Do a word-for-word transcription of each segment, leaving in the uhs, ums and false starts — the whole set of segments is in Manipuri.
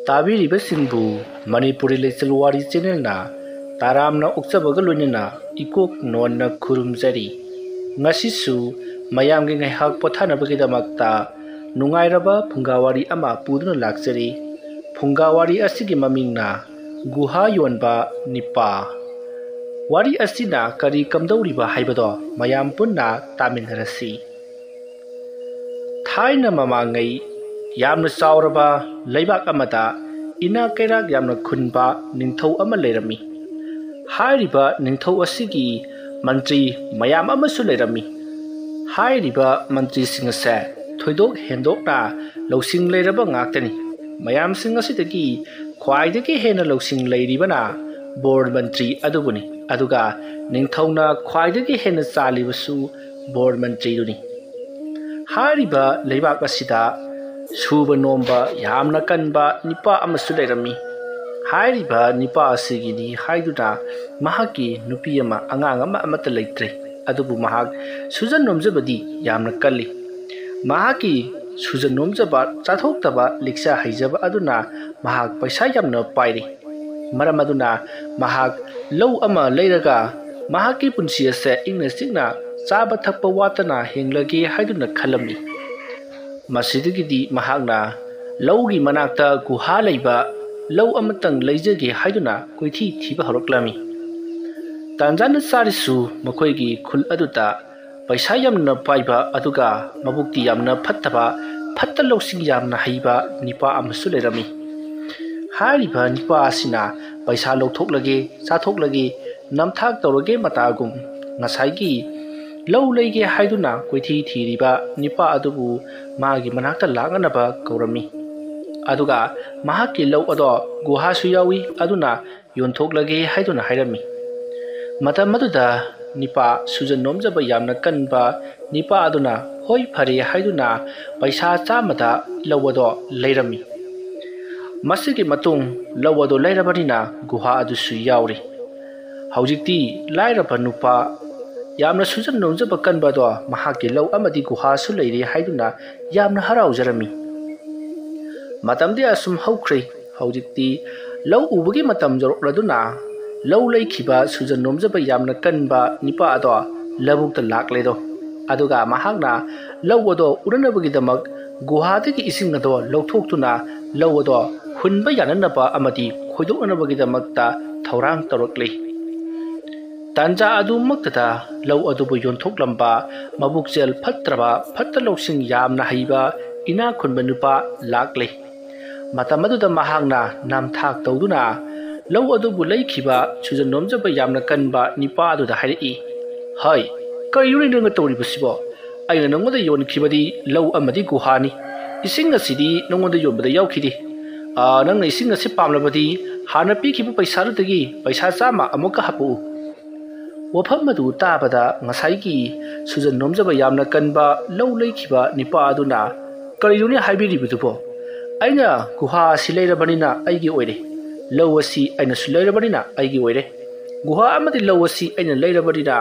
ꯇꯥꯕꯤꯔꯤꯕꯁꯤꯡꯕꯨ ꯃꯅꯤꯄꯨꯔꯤ ꯂꯩꯆꯤꯜ ꯋꯥꯔꯤ ꯆꯦꯅꯦꯜꯅ ꯇꯔꯥꯝꯅ ꯑꯣꯛꯆꯕꯒ ꯂꯣꯏꯅꯅ ꯏꯀꯣꯛ ꯅꯣꯟꯅ ꯈꯨꯔꯨꯝꯖꯔꯤ꯫ ꯉꯁꯤꯁꯨ ꯃꯌꯥꯝꯒꯤ ꯉꯥꯏꯍꯥꯛ ꯄꯣꯊꯥꯅꯕꯒꯤꯗꯃꯛꯇ ꯅꯨꯡꯉꯥꯏꯔꯕ ꯐꯨꯡꯒꯥ ꯋꯥꯔꯤ ꯑꯃ ꯄꯨꯗꯨꯅ ꯂꯥꯛꯆꯔꯤ꯫ ꯐꯨꯡꯒꯥ ꯋꯥꯔꯤ ꯑꯁꯤꯒꯤ ꯃꯃꯤꯡꯅ ꯒꯨꯍꯥ ꯌꯣꯟꯕ ꯅꯤꯄꯥ꯫ ꯋꯥꯔꯤ ꯑꯁꯤꯅ ꯀꯔꯤ ꯀꯝꯗꯧꯔꯤꯕ ꯍꯥꯏꯕꯗꯣ ꯃꯌꯥꯝ ꯄꯨꯟꯅ ꯇꯥꯃꯤꯟꯅꯔꯁꯤ꯫ ꯊꯥꯏꯅ ꯃꯃꯥꯡꯉꯩ ꯌꯥꯝꯅ ꯆꯥꯎꯔꯕ ꯂꯩꯕꯥꯛ ꯑꯃꯗ ꯏꯅꯥꯛ ꯀꯩꯔꯥꯛ ꯌꯥꯝꯅ ꯈꯨꯟꯕ ꯅꯤꯡꯊꯧ ꯑꯃ ꯂꯩꯔꯝꯃꯤ꯫ ꯍꯥꯏꯔꯤꯕ ꯅꯤꯡꯊꯧ ꯑꯁꯤꯒꯤ ꯃꯟꯇ꯭ꯔꯤ ꯃꯌꯥꯝ ꯑꯃꯁꯨ ꯂꯩꯔꯝꯃꯤ꯫ ꯍꯥꯏꯔꯤꯕ ꯃꯟꯇ꯭ꯔꯤꯁꯤꯡ ꯑꯁꯦ ꯊꯣꯏꯗꯣꯛ ꯍꯦꯟꯗꯣꯛꯅ ꯂꯧꯁꯤꯡ ꯂꯩꯔꯕ ꯉꯥꯛꯇꯅꯤ꯫ ꯃꯌꯥꯝꯁꯤꯡ ꯑꯁꯤꯗꯒꯤ ꯈ꯭ꯋꯥꯏꯗꯒꯤ ꯍꯦꯟꯅ ꯂꯧꯁꯤꯡ ꯂꯩꯔꯤꯕꯅ ꯕꯣꯔ ꯃꯟꯇ꯭ꯔꯤ ꯑꯗꯨꯕꯨꯅꯤ꯫ ꯑꯗꯨꯒ ꯅꯤꯡꯊꯧꯅ ꯈ꯭ꯋꯥꯏꯗꯒꯤ ꯍꯦꯟꯅ ꯆꯥꯜꯂꯤꯕꯁꯨ ꯕꯣꯔ ꯃꯟꯇ꯭ꯔꯤꯗꯨꯅꯤ꯫ ꯍꯥꯏꯔꯤꯕ ꯂꯩꯕꯥꯛ ꯑꯁꯤꯗ ꯁꯨꯕ ꯅꯣꯝꯕ ꯌꯥꯝꯅ ꯀꯟꯕ ꯅꯤꯄꯥ ꯑꯃꯁꯨ ꯂꯩꯔꯝꯃꯤ꯫ ꯍꯥꯏꯔꯤꯕ ꯅꯤꯄꯥ ꯑꯁꯤꯒꯤꯅꯤ ꯍꯥꯏꯗꯨꯅ ꯃꯍꯥꯛꯀꯤ ꯅꯨꯄꯤ ꯑꯃ, ꯑꯉꯥꯡ ꯑꯃ ꯑꯃꯠꯇ ꯂꯩꯇ꯭ꯔꯦ꯫ ꯑꯗꯨꯕꯨ ꯃꯍꯥꯛ ꯁꯨꯖꯟ ꯅꯣꯝꯖꯕꯗꯤ ꯌꯥꯝꯅ ꯀꯜꯂꯤ꯫ ꯃꯍꯥꯛꯀꯤ ꯁꯨꯖꯟ ꯅꯣꯝꯖꯕ, ꯆꯥꯊꯣꯛꯇꯕ ꯂꯤꯛꯆꯥ ꯍꯩꯖꯕ ꯑꯗꯨꯅ ꯃꯍꯥꯛ ꯄꯩꯁꯥ ꯌꯥꯝꯅ ꯄꯥꯏꯔꯤ꯫ ꯃꯔꯝ ꯑꯗꯨꯅ ꯃꯍꯥꯛ ꯂꯧ ꯑꯃ ꯂꯩꯔꯒ ꯃꯍꯥꯛꯀꯤ ꯄꯨꯟꯁꯤ ꯑꯁꯦ ꯏꯪꯅ ꯆꯤꯛꯅ ꯆꯥꯕ ꯊꯛꯄ ꯋꯥꯠꯇꯅ ꯍꯤꯡꯂꯒꯦ ꯍꯥꯏꯗꯨꯅ ꯈꯜꯂꯝꯃꯤ꯫ ꯃꯁꯤꯗꯒꯤꯗꯤ ꯃꯍꯥꯛꯅ ꯂꯧꯒꯤ ꯃꯅꯥꯛꯇ ꯒꯨꯍꯥ ꯂꯩꯕ ꯂꯧ ꯑꯃꯇꯪ ꯂꯩꯖꯒꯦ ꯍꯥꯏꯗꯨꯅ ꯀꯣꯏꯊꯤ ꯊꯤꯕ ꯍꯧꯔꯛꯂꯝꯃꯤ꯫ ꯇꯥꯟꯖꯥꯅ ꯆꯥꯔꯤꯁꯨ ꯃꯈꯣꯏꯒꯤ ꯈꯨꯜ ꯑꯗꯨꯗ ꯄꯩꯁꯥ ꯌꯥꯝꯅ ꯄꯥꯏꯕ ꯑꯗꯨꯒ ꯃꯕꯨꯛꯇꯤ ꯌꯥꯝꯅ ꯐꯠꯇꯕ, ꯐꯠꯇ ꯂꯧꯁꯤꯡ ꯌꯥꯝꯅ ꯍꯩꯕ ꯅꯤꯄꯥ ꯑꯃꯁꯨ ꯂꯩꯔꯝꯃꯤ꯫ ꯍꯥꯏꯔꯤꯕ ꯅꯤꯄꯥ ꯑꯁꯤꯅ ꯄꯩꯁꯥ ꯂꯧꯊꯣꯛꯂꯒꯦ, ꯆꯥꯊꯣꯛꯂꯒꯦ, ꯅꯝꯊꯥꯛ ꯇꯧꯔꯒꯦ ꯃꯇꯥꯒꯨꯝ ꯉꯁꯥꯏꯒꯤ ꯂꯧ ꯂꯩꯒꯦ ꯍꯥꯏꯗꯨꯅ ꯀꯣꯏꯊꯤ ꯊꯤꯔꯤꯕ ꯅꯤꯄꯥ ꯑꯗꯨꯕꯨ ꯃꯥꯒꯤ ꯃꯅꯥꯛꯇ ꯂꯥꯛꯅꯅꯕ ꯀꯧꯔꯝꯃꯤ꯫ ꯑꯗꯨꯒ ꯃꯍꯥꯛꯀꯤ ꯂꯧ ꯑꯗꯣ ꯒꯨꯍꯥꯁꯨ ꯌꯥꯎꯏ, ꯑꯗꯨꯅ ꯌꯣꯟꯊꯣꯛꯂꯒꯦ ꯍꯥꯏꯗꯨꯅ ꯍꯥꯏꯔꯝꯃꯤ꯫ ꯃꯇꯝ ꯑꯗꯨꯗ ꯅꯤꯄꯥ ꯁꯨꯖꯟ ꯅꯣꯝꯖꯕ ꯌꯥꯝꯅ ꯀꯟꯕ ꯅꯤꯄꯥ ꯑꯗꯨꯅ, "ꯍꯣꯏ, ꯐꯔꯦ" ꯍꯥꯏꯗꯨꯅ ꯄꯩꯁꯥ ꯆꯥꯝꯃꯗ ꯂꯧ ꯑꯗꯣ ꯂꯩꯔꯝꯃꯤ꯫ ꯃꯁꯤꯒꯤ ꯃꯇꯨꯡ ꯂꯧ ꯑꯗꯣ ꯂꯩꯔꯕꯅꯤꯅ ꯒꯨꯍꯥ ꯑꯗꯨꯁꯨ ꯌꯥꯎꯔꯤ꯫ ꯍꯧꯖꯤꯛꯇꯤ ꯂꯥꯏꯔꯕ ꯅꯨꯄꯥ, ꯌꯥꯝꯅ ꯁꯨꯖꯟ ꯅꯣꯝꯖꯕ ꯀꯟꯕ ꯑꯗꯣ ꯃꯍꯥꯛꯀꯤ ꯂꯧ ꯑꯃꯗꯤ ꯒꯨꯍꯥꯁꯨ ꯂꯩꯔꯦ ꯍꯥꯏꯗꯨꯅ ꯌꯥꯝꯅ ꯍꯔꯥꯎꯖꯔꯝꯃꯤ꯫ ꯃꯇꯝꯗꯤ ꯑꯁꯨꯝ ꯍꯧꯈ꯭ꯔꯦ꯫ ꯍꯧꯖꯤꯛꯇꯤ ꯂꯧ ꯎꯕꯒꯤ ꯃꯇꯝ ꯌꯧꯔꯛꯂꯗꯨꯅ ꯂꯧ ꯂꯩꯈꯤꯕ ꯁꯨꯖꯟ ꯅꯣꯝꯖꯕ ꯌꯥꯝꯅ ꯀꯟꯕ ꯅꯤꯄꯥ ꯑꯗꯣ ꯂꯧꯕꯨꯛꯇ ꯂꯥꯛꯂꯦꯗꯣ꯫ ꯑꯗꯨꯒ ꯃꯍꯥꯛꯅ ꯂꯧ ꯑꯗꯣ ꯎꯅꯅꯕꯒꯤꯗꯃꯛ ꯒꯨꯍꯥꯗꯒꯤ ꯏꯁꯤꯡ ꯑꯗꯣ ꯂꯧꯊꯣꯛꯇꯨꯅ ꯂꯧ ꯑꯗꯣ ꯍꯨꯟꯕ ꯌꯥꯅꯅꯕ ꯑꯃꯗꯤ ꯈꯣꯏꯗꯣꯛꯅꯅꯕꯒꯤꯗꯃꯛꯇ ꯊꯧꯔꯥꯡ ꯇꯧꯔꯛꯂꯤ꯫ ꯇꯥꯟꯖꯥ ꯑꯗꯨꯃꯛꯇꯗ ꯂꯧ ꯑꯗꯨꯕꯨ ꯌꯣꯟꯊꯣꯛꯂꯝꯕ ꯃꯕꯨꯛꯆꯦꯜ ꯐꯠꯇ꯭ꯔꯕ, ꯐꯠꯇ ꯂꯧꯁꯤꯡ ꯌꯥꯝꯅ ꯍꯩꯕ ꯏꯅꯥꯛ ꯈꯨꯟꯕ ꯅꯨꯄꯥ ꯂꯥꯛꯂꯦ꯫ ꯃꯇꯝ ꯑꯗꯨꯗ ꯃꯍꯥꯛꯅ ꯅꯝꯊꯥꯛ ꯇꯧꯗꯨꯅ ꯂꯧ ꯑꯗꯨꯕꯨ ꯂꯩꯈꯤꯕ ꯁꯨꯖꯟ ꯅꯣꯝꯖꯕ ꯌꯥꯝꯅ ꯀꯟꯕ ꯅꯤꯄꯥ ꯑꯗꯨꯗ ꯍꯥꯏꯔꯛꯏ, "ꯍꯩ, ꯀꯔꯤꯅꯣꯅꯦ ꯅꯪꯅ ꯇꯧꯔꯤꯕꯁꯤꯕꯣ? ꯑꯩꯅ ꯅꯉꯣꯟꯗ ꯌꯣꯟꯈꯤꯕꯗꯤ ꯂꯧ ꯑꯃꯗꯤ ꯒꯨꯍꯥꯅꯤ꯫ ꯏꯁꯤꯡ ꯑꯁꯤꯗꯤ ꯅꯉꯣꯟꯗ ꯌꯣꯟꯕꯗ ꯌꯥꯎꯈꯤꯗꯦ꯫ ꯑꯥ, ꯅꯪꯅ ꯏꯁꯤꯡ ꯑꯁꯤ ꯄꯥꯝꯂꯕꯗꯤ ꯍꯥꯟꯅ ꯄꯤꯈꯤꯕ ꯄꯩꯁꯥꯗꯨꯗꯒꯤ ꯄꯩꯁꯥ ꯆꯥꯝꯃ ꯑꯃꯨꯛꯀ ꯍꯥꯞꯄꯛꯎ꯫" ꯋꯥꯐꯝ ꯑꯗꯨ ꯇꯥꯕꯗ ꯉꯁꯥꯏꯒꯤ ꯁꯨꯖꯟ ꯅꯣꯝꯖꯕ ꯌꯥꯝꯅ ꯀꯟꯕ ꯂꯧ ꯂꯩꯈꯤꯕ ꯅꯤꯄꯥ ꯑꯗꯨꯅ, "ꯀꯔꯤꯅꯣꯅꯦ ꯍꯥꯏꯕꯤꯔꯤꯕꯗꯨꯕꯣ? ꯑꯩꯅ ꯒꯨꯍꯥ ꯑꯁꯤ ꯂꯩꯔꯕꯅꯤꯅ ꯑꯩꯒꯤ ꯑꯣꯏꯔꯦ, ꯂꯧ ꯑꯁꯤ ꯑꯩꯅꯁꯨ ꯂꯩꯔꯕꯅꯤꯅ ꯑꯩꯒꯤ ꯑꯣꯏꯔꯦ, ꯒꯨꯍꯥ ꯑꯃꯗꯤ ꯂꯧ ꯑꯁꯤ ꯑꯩꯅ ꯂꯩꯔꯕꯅꯤꯅ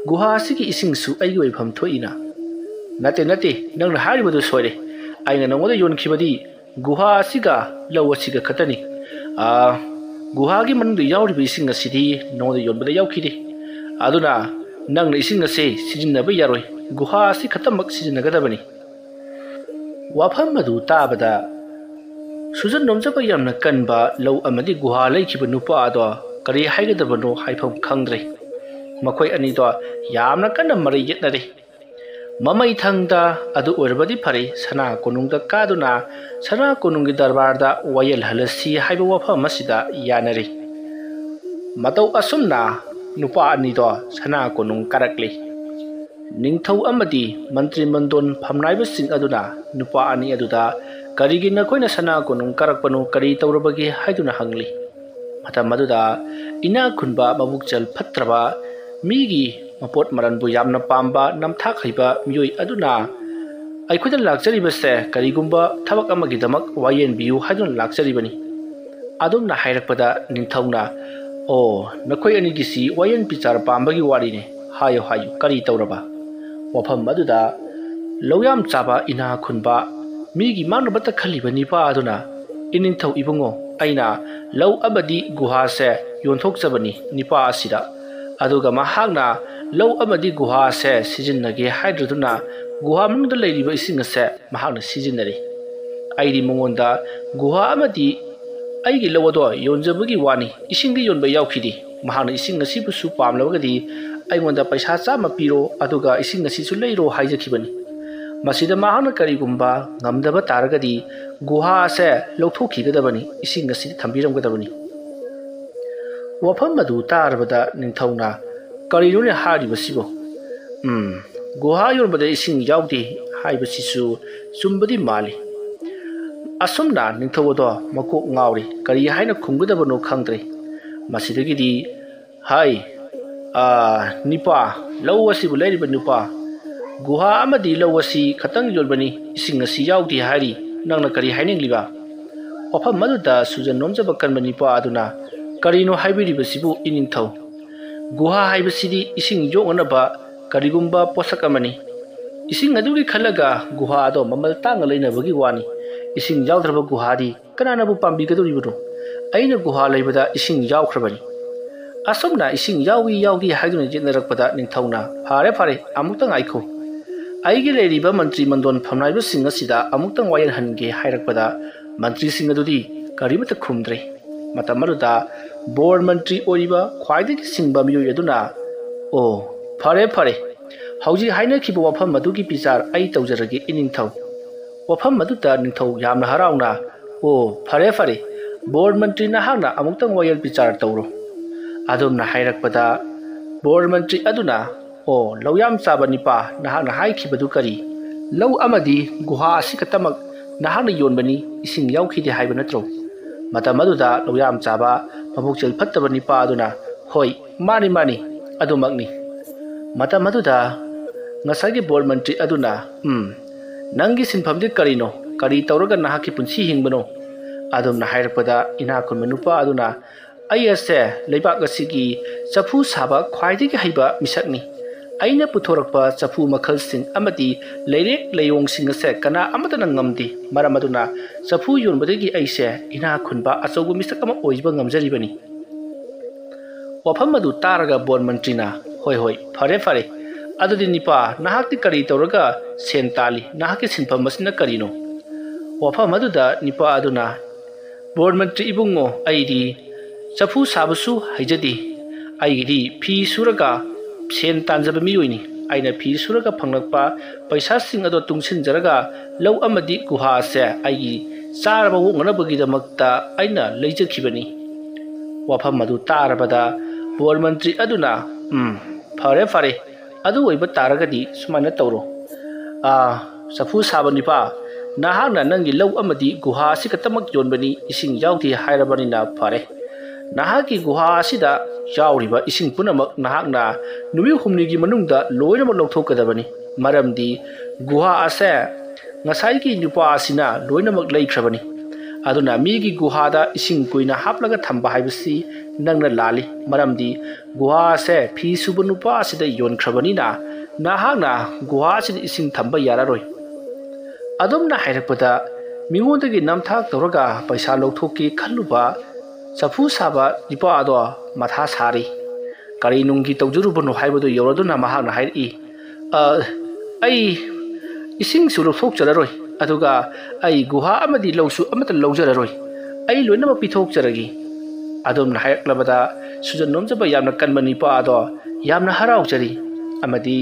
ꯒꯨꯍꯥ ꯑꯁꯤꯒꯤ ꯏꯁꯤꯡꯁꯨ ꯑꯩꯒꯤ ꯑꯣꯏꯐꯝ ꯊꯣꯛꯏꯅ꯫" "ꯅꯠꯇꯦ, ꯅꯠꯇꯦ, ꯅꯪꯅ ꯍꯥꯏꯔꯤꯕꯗꯨ ꯁꯣꯏꯔꯦ꯫ ꯑꯩꯅ ꯅꯉꯣꯟꯗ ꯌꯣꯟꯈꯤꯕꯗꯤ ꯒꯨꯍꯥ ꯑꯁꯤꯒ ꯂꯧ ꯑꯁꯤꯒ ꯈꯛꯇꯅꯤ꯫ ꯑꯥ, ꯒꯨꯍꯥꯒꯤ ꯃꯅꯨꯡꯗ ꯌꯥꯎꯔꯤꯕ ꯏꯁꯤꯡ ꯑꯁꯤꯗꯤ ꯅꯉꯣꯟꯗ ꯌꯣꯟꯕꯗ ꯌꯥꯎꯈꯤꯗꯦ꯫ ꯑꯗꯨꯅ ꯅꯪꯅ ꯏꯁꯤꯡ ꯑꯁꯤ ꯁꯤꯖꯤꯟꯅꯕ ꯌꯥꯔꯣꯏ, ꯒꯨꯍꯥ ꯑꯁꯤ ꯈꯛꯇꯃꯛ ꯁꯤꯖꯤꯟꯅꯒꯗꯕꯅꯤ꯫" ꯋꯥꯐꯝ ꯑꯗꯨ ꯇꯥꯕꯗ ꯁꯨꯖꯟ ꯅꯣꯝꯖꯕ ꯌꯥꯝꯅ ꯀꯟꯕ ꯂꯧ ꯑꯃꯗꯤ ꯒꯨꯍꯥ ꯂꯩꯈꯤꯕ ꯅꯨꯄꯥ ꯑꯗꯣ ꯀꯔꯤ ꯍꯥꯏꯒꯗꯕꯅꯣ ꯍꯥꯏꯐꯝ ꯈꯪꯗ꯭ꯔꯦ꯫ ꯃꯈꯣꯏ ꯑꯅꯤꯗꯣ ꯌꯥꯝꯅ ꯀꯟꯅ ꯃꯔꯩ ꯌꯦꯠꯅꯔꯦ꯫ ꯃꯃꯩ ꯊꯪꯗ ꯑꯗꯨ ꯑꯣꯏꯔꯕꯗꯤ ꯐꯔꯦ, ꯁꯅꯥ ꯀꯣꯅꯨꯡꯗ ꯀꯥꯗꯨꯅ ꯁꯅꯥ ꯀꯣꯅꯨꯡꯒꯤ ꯗꯔꯕꯥꯔꯗ ꯋꯥꯌꯦꯜꯍꯜꯂꯁꯤ ꯍꯥꯏꯕ ꯋꯥꯐꯝ ꯑꯁꯤꯗ ꯌꯥꯅꯔꯤ꯫ ꯃꯇꯧ ꯑꯁꯨꯝꯅ ꯅꯨꯄꯥ ꯑꯅꯤꯗꯣ ꯁꯅꯥ ꯀꯣꯅꯨꯡ ꯀꯥꯔꯛꯂꯤ꯫ ꯅꯤꯡꯊꯧ ꯑꯃꯗꯤ ꯃꯟꯇ꯭ꯔꯤ ꯃꯟꯗꯣꯟ ꯐꯝꯅꯥꯏꯕꯁꯤꯡ ꯑꯗꯨꯅ ꯅꯨꯄꯥ ꯑꯅꯤ ꯑꯗꯨꯗ, "ꯀꯔꯤꯒꯤ ꯅꯈꯣꯏꯅ ꯁꯅꯥ ꯀꯣꯅꯨꯡ ꯀꯥꯔꯛꯄꯅꯣ, ꯀꯔꯤ ꯇꯧꯔꯕꯒꯦ?" ꯍꯥꯏꯗꯨꯅ ꯍꯪꯂꯤ꯫ ꯃꯇꯝ ꯑꯗꯨꯗ ꯏꯅꯥꯛ ꯈꯨꯟꯕ, ꯃꯕꯨꯛꯆꯦꯜ ꯐꯠꯇ꯭ꯔꯕ, ꯃꯤꯒꯤ ꯃꯄꯣꯠ ꯃꯔꯟꯕꯨ ꯌꯥꯝꯅ ꯄꯥꯝꯕ, ꯅꯝꯊꯥꯛ ꯍꯩꯕ ꯃꯤꯑꯣꯏ ꯑꯗꯨꯅ, "ꯑꯩꯈꯣꯏꯗ ꯂꯥꯛꯆꯔꯤꯕꯁꯦ ꯀꯔꯤꯒꯨꯝꯕ ꯊꯕꯛ ꯑꯃꯒꯤꯗꯃꯛ ꯋꯥꯌꯦꯟꯕꯤꯌꯨ ꯍꯥꯏꯗꯨꯅ ꯂꯥꯛꯆꯔꯤꯕꯅꯤ꯫" ꯑꯗꯨꯝꯅ ꯍꯥꯏꯔꯛꯄꯗ ꯅꯤꯡꯊꯧꯅ, "ꯑꯣ, ꯅꯈꯣꯏ ꯑꯅꯤꯒꯤꯁꯤ ꯋꯥꯌꯦꯟ ꯕꯤꯆꯥꯔ ꯄꯥꯝꯕꯒꯤ ꯋꯥꯔꯤꯅꯤ꯫ ꯍꯥꯏꯌꯨ, ꯍꯥꯏꯌꯨ, ꯀꯔꯤ ꯇꯧꯔꯕ?" ꯋꯥꯐꯝ ꯑꯗꯨꯗ ꯂꯧꯌꯥꯝ ꯆꯥꯕ ꯏꯅꯥꯛ ꯈꯨꯟꯕ ꯃꯤꯒꯤ ꯃꯥꯡꯅꯕꯇ ꯈꯜꯂꯤꯕ ꯅꯤꯄꯥ ꯑꯗꯨꯅ, "ꯏꯅꯤꯡꯊꯧ ꯏꯕꯨꯡꯉꯣ, ꯑꯩꯅ ꯂꯧ ꯑꯃꯗꯤ ꯒꯨꯍꯥꯁꯦ ꯌꯣꯟꯊꯣꯛꯆꯕꯅꯤ ꯅꯤꯄꯥ ꯑꯁꯤꯗ꯫ ꯑꯗꯨꯒ ꯃꯍꯥꯛꯅ ꯂꯧ ꯑꯃꯗꯤ ꯒꯨꯍꯥ ꯑꯁꯦ ꯁꯤꯖꯤꯟꯅꯒꯦ ꯍꯥꯏꯗ꯭ꯔꯗꯨꯅ ꯒꯨꯍꯥ ꯃꯅꯨꯡꯗ ꯂꯩꯔꯤꯕ ꯏꯁꯤꯡ ꯑꯁꯦ ꯃꯍꯥꯛꯅ ꯁꯤꯖꯤꯟꯅꯔꯦ꯫ ꯑꯩꯗꯤ ꯃꯉꯣꯟꯗ ꯒꯨꯍꯥ ꯑꯃꯗꯤ ꯑꯩꯒꯤ ꯂꯧ ꯑꯗꯣ ꯌꯣꯟꯖꯕꯒꯤ ꯋꯥꯅꯤ, ꯏꯁꯤꯡꯗꯤ ꯌꯣꯟꯕ ꯌꯥꯎꯈꯤꯗꯦ꯫ ꯃꯍꯥꯛꯅ ꯏꯁꯤꯡ ꯑꯁꯤꯕꯨꯁꯨ ꯄꯥꯝꯂꯕꯒꯗꯤ ꯑꯩꯉꯣꯟꯗ ꯄꯩꯁꯥ ꯆꯥꯝꯃ ꯄꯤꯔꯣ, ꯑꯗꯨꯒ ꯏꯁꯤꯡ ꯑꯁꯤꯁꯨ ꯂꯩꯔꯣ ꯍꯥꯏꯖꯈꯤꯕꯅꯤ꯫ ꯃꯁꯤꯗ ꯃꯍꯥꯛꯅ ꯀꯔꯤꯒꯨꯝꯕ ꯉꯝꯗꯕ ꯇꯥꯔꯒꯗꯤ ꯒꯨꯍꯥ ꯑꯁꯦ ꯂꯧꯊꯣꯛꯈꯤꯒꯗꯕꯅꯤ, ꯏꯁꯤꯡ ꯑꯁꯤꯗꯤ ꯊꯝꯕꯤꯔꯝꯒꯗꯕꯅꯤ꯫" ꯋꯥꯐꯝ ꯑꯗꯨ ꯇꯥꯔꯕꯗ ꯅꯤꯡꯊꯧꯅ, "ꯀꯔꯤꯅꯣꯅꯦ ꯍꯥꯏꯔꯤꯕꯁꯤꯕꯣ? ꯎꯝ, ꯒꯨꯍꯥ ꯌꯣꯟꯕꯗ ꯏꯁꯤꯡ ꯌꯥꯎꯗꯦ ꯍꯥꯏꯕꯁꯤꯁꯨ ꯆꯨꯝꯕꯗꯤ ꯃꯥꯜꯂꯤ꯫" ꯑꯁꯨꯝꯅ ꯅꯤꯡꯊꯧ ꯑꯗꯣ ꯃꯀꯣꯛ ꯉꯥꯎꯔꯤ, ꯀꯔꯤ ꯍꯥꯏꯅ ꯈꯨꯝꯒꯗꯕꯅꯣ ꯈꯪꯗ꯭ꯔꯦ꯫ ꯃꯁꯤꯗꯒꯤꯗꯤ, "ꯍꯥꯏ, ꯑꯥ, ꯅꯤꯄꯥ, ꯂꯧ ꯑꯁꯤꯕꯨ ꯂꯩꯔꯤꯕ ꯅꯨꯄꯥ, ꯒꯨꯍꯥ ꯑꯃꯗꯤ ꯂꯧ ꯑꯁꯤ ꯈꯛꯇꯪ ꯌꯣꯟꯕꯅꯤ, ꯏꯁꯤꯡ ꯑꯁꯤ ꯌꯥꯎꯗꯦ ꯍꯥꯏꯔꯤ, ꯅꯪꯅ ꯀꯔꯤ ꯍꯥꯏꯅꯤꯡꯂꯤꯕ?" ꯋꯥꯐꯝ ꯑꯗꯨꯗ ꯁꯨꯖꯟ ꯅꯣꯝꯖꯕ ꯀꯟꯕ ꯅꯤꯄꯥ ꯑꯗꯨꯅ, "ꯀꯔꯤꯅꯣ ꯍꯥꯏꯕꯤꯔꯤꯕꯁꯤꯕꯨ ꯏꯅꯤꯡꯊꯧ? ꯒꯨꯍꯥ ꯍꯥꯏꯕꯁꯤꯗꯤ ꯏꯁꯤꯡ ꯌꯣꯛꯅꯅꯕ ꯀꯔꯤꯒꯨꯝꯕ ꯄꯣꯠꯁꯛ ꯑꯃꯅꯤ꯫ ꯏꯁꯤꯡ ꯑꯗꯨꯒꯤ ꯈꯜꯂꯒ ꯒꯨꯍꯥ ꯑꯗꯣ ꯃꯃꯜ ꯇꯥꯡꯅ ꯂꯩꯅꯕꯒꯤ ꯋꯥꯅꯤ꯫ ꯏꯁꯤꯡ ꯌꯥꯎꯗ꯭ꯔꯕ ꯒꯨꯍꯥꯗꯤ ꯀꯅꯥꯅꯕꯨ ꯄꯥꯝꯕꯤꯒꯗꯧꯔꯤꯕꯅꯣ? ꯑꯩꯅ ꯒꯨꯍꯥ ꯂꯩꯕꯗ ꯏꯁꯤꯡ ꯌꯥꯎꯈ꯭ꯔꯕꯅꯤ꯫" ꯑꯁꯨꯝꯅ ꯏꯁꯤꯡ ꯌꯥꯎꯏ ꯌꯥꯎꯗꯦ ꯍꯥꯏꯗꯨꯅ ꯌꯦꯠꯅꯔꯛꯄꯗ ꯅꯤꯡꯊꯧꯅ, "ꯐꯔꯦ ꯐꯔꯦ, ꯑꯃꯨꯛꯇ ꯉꯥꯏꯈꯣ꯫ ꯑꯩꯒꯤ ꯂꯩꯔꯤꯕ ꯃꯟꯇ꯭ꯔꯤ ꯃꯟꯗꯣꯟ ꯐꯝꯅꯥꯏꯕꯁꯤꯡ ꯑꯁꯤꯗ ꯑꯃꯨꯛꯇꯪ ꯋꯥꯌꯦꯜꯍꯟꯒꯦ" ꯍꯥꯏꯔꯛꯄꯗ ꯃꯟꯇ꯭ꯔꯤꯁꯤꯡ ꯑꯗꯨꯗꯤ ꯀꯔꯤꯃꯠꯇ ꯈꯨꯝꯗ꯭ꯔꯦ꯫ ꯃꯇꯝ ꯑꯗꯨꯗ ꯕꯣꯔ ꯃꯟꯇ꯭ꯔꯤ ꯑꯣꯏꯔꯤꯕ ꯈ꯭ꯋꯥꯏꯗꯒꯤ ꯁꯤꯡꯕ ꯃꯤꯑꯣꯏ ꯑꯗꯨꯅ, "ꯑꯣ, ꯐꯔꯦ ꯐꯔꯦ, ꯍꯧꯖꯤꯛ ꯍꯥꯏꯅꯈꯤꯕ ꯋꯥꯐꯝ ꯑꯗꯨꯒꯤ ꯕꯤꯆꯥꯔ ꯑꯩ ꯇꯧꯖꯔꯒꯦ ꯏꯅꯤꯡꯊꯧ꯫" ꯋꯥꯐꯝ ꯑꯗꯨꯗ ꯅꯤꯡꯊꯧ ꯌꯥꯝꯅ ꯍꯔꯥꯎꯅ, "ꯑꯣ, ꯐꯔꯦ ꯐꯔꯦ, ꯕꯣꯔ ꯃꯟꯇ꯭ꯔꯤ ꯅꯍꯥꯛꯅ ꯑꯃꯨꯛꯇꯪ ꯋꯥꯌꯦꯜ ꯕꯤꯆꯥꯔ ꯇꯧꯔꯣ꯫" ꯑꯗꯨꯝꯅ ꯍꯥꯏꯔꯛꯄꯗ ꯕꯣꯔ ꯃꯟꯇ꯭ꯔꯤ ꯑꯗꯨꯅ, "ꯑꯣ, ꯂꯧꯌꯥꯝ ꯆꯥꯕ ꯅꯤꯄꯥ, ꯅꯍꯥꯛꯅ ꯍꯥꯏꯈꯤꯕꯗꯨ ꯀꯔꯤ? ꯂꯧ ꯑꯃꯗꯤ ꯒꯨꯍꯥ ꯑꯁꯤ ꯈꯛꯇꯃꯛ ꯅꯍꯥꯛꯅ ꯌꯣꯟꯕꯅꯤ, ꯏꯁꯤꯡ ꯌꯥꯎꯈꯤꯗꯦ ꯍꯥꯏꯕ ꯅꯠꯇ꯭ꯔꯣ?" ꯃꯇꯝ ꯑꯗꯨꯗ ꯂꯧꯌꯥꯝ ꯆꯥꯕ ꯃꯕꯨꯛꯆꯦꯜ ꯐꯠꯇꯕ ꯅꯤꯄꯥ ꯑꯗꯨꯅ, "ꯍꯣꯏ, ꯃꯥꯅꯤ, ꯃꯥꯅꯤ, ꯑꯗꯨꯃꯛꯅꯤ꯫" ꯃꯇꯝ ꯑꯗꯨꯗ ꯉꯁꯥꯏꯒꯤ ꯕꯣꯔ ꯃꯟꯇ꯭ꯔꯤ ꯑꯗꯨꯅ, "ꯎꯝ, ꯅꯪꯒꯤ ꯁꯤꯟꯐꯝꯗꯤ ꯀꯔꯤꯅꯣ? ꯀꯔꯤ ꯇꯧꯔꯒ ꯅꯍꯥꯛꯀꯤ ꯄꯨꯟꯁꯤ ꯍꯤꯡꯕꯅꯣ?" ꯑꯗꯨꯝꯅ ꯍꯥꯏꯔꯛꯄꯗ ꯏꯅꯥꯛ ꯈꯨꯟꯕ ꯅꯨꯄꯥ ꯑꯗꯨꯅ, "ꯑꯩ ꯑꯁꯦ ꯂꯩꯕꯥꯛ ꯑꯁꯤꯒꯤ ꯆꯐꯨ ꯁꯥꯕ ꯈ꯭ꯋꯥꯏꯗꯒꯤ ꯍꯩꯕ ꯃꯤꯁꯛꯅꯤ꯫ ꯑꯩꯅ ꯄꯨꯊꯣꯔꯛꯄ ꯆꯐꯨ ꯃꯈꯜꯁꯤꯡ ꯑꯃꯗꯤ ꯂꯩꯔꯦꯛ ꯂꯩꯌꯣꯡꯁꯤꯡ ꯑꯁꯦ ꯀꯅꯥ ꯑꯃꯠꯇꯅ ꯉꯝꯗꯦ꯫ ꯃꯔꯝ ꯑꯗꯨꯅ ꯆꯐꯨ ꯌꯣꯟꯕꯗꯒꯤ ꯑꯩꯁꯦ ꯏꯅꯥꯛ ꯈꯨꯟꯕ ꯑꯆꯧꯕ ꯃꯤꯁꯛ ꯑꯃ ꯑꯣꯏꯕ ꯉꯝꯖꯔꯤꯕꯅꯤ꯫ ꯋꯥꯐꯝ ꯑꯗꯨ ꯇꯥꯔꯒ ꯕꯣꯔ ꯃꯟꯇ꯭ꯔꯤꯅ, "ꯍꯣꯏ, ꯍꯣꯏ, ꯐꯔꯦ, ꯐꯔꯦ꯫ ꯑꯗꯨꯗꯤ ꯅꯤꯄꯥ, ꯅꯍꯥꯛꯇꯤ ꯀꯔꯤ ꯇꯧꯔꯒ ꯁꯦꯟ ꯇꯥꯜꯂꯤ? ꯅꯍꯥꯛꯀꯤ ꯁꯤꯟꯐꯝ ꯑꯁꯤꯅ ꯀꯔꯤꯅꯣ?" ꯋꯥꯐꯝ ꯑꯗꯨꯗ ꯅꯤꯄꯥ ꯑꯗꯨꯅ, "ꯕꯣꯔ ꯃꯟꯇ꯭ꯔꯤ ꯏꯕꯨꯡꯉꯣ, ꯑꯩꯗꯤ ꯆꯐꯨ ꯁꯥꯕꯁꯨ ꯍꯩꯖꯗꯦ꯫ ꯑꯩꯒꯤꯗꯤ ꯐꯤ ꯁꯨꯔꯒ ꯁꯦꯟ ꯇꯥꯟꯖꯕ ꯃꯤꯑꯣꯏꯅꯤ꯫ ꯑꯩꯅ ꯐꯤ ꯁꯨꯔꯒ ꯐꯪꯂꯛꯄ ꯄꯩꯁꯥꯁꯤꯡ ꯑꯗꯣ ꯇꯨꯡꯁꯤꯟꯖꯔꯒ ꯂꯧ ꯑꯃꯗꯤ ꯒꯨꯍꯥ ꯑꯁꯦ ꯑꯩꯒꯤ ꯆꯥꯔꯕ ꯑꯣꯛꯅꯅꯕꯒꯤꯗꯃꯛꯇ ꯑꯩꯅ ꯂꯩꯖꯈꯤꯕꯅꯤ꯫" ꯋꯥꯐꯝ ꯑꯗꯨ ꯇꯥꯔꯕꯗ ꯕꯣꯔ ꯃꯟꯇ꯭ꯔꯤ ꯑꯗꯨꯅ, "ꯎꯝ, ꯐꯔꯦ, ꯐꯔꯦ꯫ ꯑꯗꯨ ꯑꯣꯏꯕ ꯇꯥꯔꯒꯗꯤ ꯁꯨꯃꯥꯏꯅ ꯇꯧꯔꯣ꯫ ꯑꯥ, ꯆꯐꯨ ꯁꯥꯕ ꯅꯤꯄꯥ, ꯅꯍꯥꯛꯅ ꯅꯪꯒꯤ ꯂꯧ ꯑꯃꯗꯤ ꯒꯨꯍꯥ ꯑꯁꯤ ꯈꯛꯇꯃꯛ ꯌꯣꯟꯕꯅꯤ, ꯏꯁꯤꯡ ꯌꯥꯎꯗꯦ ꯍꯥꯏꯔꯕꯅꯤꯅ ꯐꯔꯦ꯫ ꯅꯍꯥꯛꯀꯤ ꯒꯨꯍꯥ ꯑꯁꯤꯗ ꯌꯥꯎꯔꯤꯕ ꯏꯁꯤꯡ ꯄꯨꯝꯅꯃꯛ ꯅꯍꯥꯛꯅ ꯅꯨꯃꯤꯠ ꯍꯨꯝꯅꯤꯒꯤ ꯃꯅꯨꯡꯗ ꯂꯣꯏꯅꯃꯛ ꯂꯧꯊꯣꯛꯀꯗꯕꯅꯤ꯫ ꯃꯔꯝꯗꯤ ꯒꯨꯍꯥ ꯑꯁꯦ ꯉꯁꯥꯏꯒꯤ ꯅꯨꯄꯥ ꯑꯁꯤꯅ ꯂꯣꯏꯅꯃꯛ ꯂꯩꯈ꯭ꯔꯕꯅꯤ꯫ ꯑꯗꯨꯅ ꯃꯤꯒꯤ ꯒꯨꯍꯥꯗ ꯏꯁꯤꯡ ꯀꯨꯏꯅ ꯍꯥꯞꯂꯒ ꯊꯝꯕ ꯍꯥꯏꯕꯁꯤ ꯅꯪꯅ ꯂꯥꯜꯂꯤ꯫ ꯃꯔꯝꯗꯤ ꯒꯨꯍꯥ ꯑꯁꯦ ꯐꯤ ꯁꯨꯕ ꯅꯨꯄꯥ ꯑꯁꯤꯗ ꯌꯣꯟꯈ꯭ꯔꯕꯅꯤꯅ ꯅꯍꯥꯛꯅ ꯒꯨꯍꯥ ꯑꯁꯤꯗ ꯏꯁꯤꯡ ꯊꯝꯕ ꯌꯥꯔꯔꯣꯏ꯫" ꯑꯗꯨꯝꯅ ꯍꯥꯏꯔꯛꯄꯗ ꯃꯤꯉꯣꯟꯗꯒꯤ ꯅꯝꯊꯥꯛ ꯇꯧꯔꯒ ꯄꯩꯁꯥ ꯂꯧꯊꯣꯛꯀꯦ ꯈꯜꯂꯨꯕ ꯆꯐꯨ ꯁꯥꯕ ꯅꯨꯄꯥ ꯑꯗꯣ ꯃꯊꯥ ꯁꯥꯔꯤ꯫ ꯀꯔꯤ ꯅꯨꯡꯒꯤ ꯇꯧꯖꯔꯨꯕꯅꯣ ꯍꯥꯏꯕꯗꯨ ꯌꯧꯔꯗꯨꯅ ꯃꯍꯥꯛꯅ ꯍꯥꯏꯔꯛꯏ, "ꯑ, ꯑꯩ ꯏꯁꯤꯡꯁꯨ ꯂꯧꯊꯣꯛꯆꯔꯔꯣꯏ, ꯑꯗꯨꯒ ꯑꯩ ꯒꯨꯍꯥ ꯑꯃꯗꯤ ꯂꯧꯁꯨ ꯑꯃꯠꯇ ꯂꯧꯖꯔꯔꯣꯏ꯫ ꯑꯩ ꯂꯣꯏꯅꯃꯛ ꯄꯤꯊꯣꯛꯆꯔꯒꯦ꯫" ꯑꯗꯨꯝꯅ ꯍꯥꯏꯔꯛꯂꯕꯗ ꯁꯨꯖꯟ ꯅꯣꯝꯖꯕ ꯌꯥꯝꯅ ꯀꯟꯕ ꯅꯨꯄꯥ ꯑꯗꯣ ꯌꯥꯝꯅ ꯍꯔꯥꯎꯖꯔꯤ, ꯑꯃꯗꯤ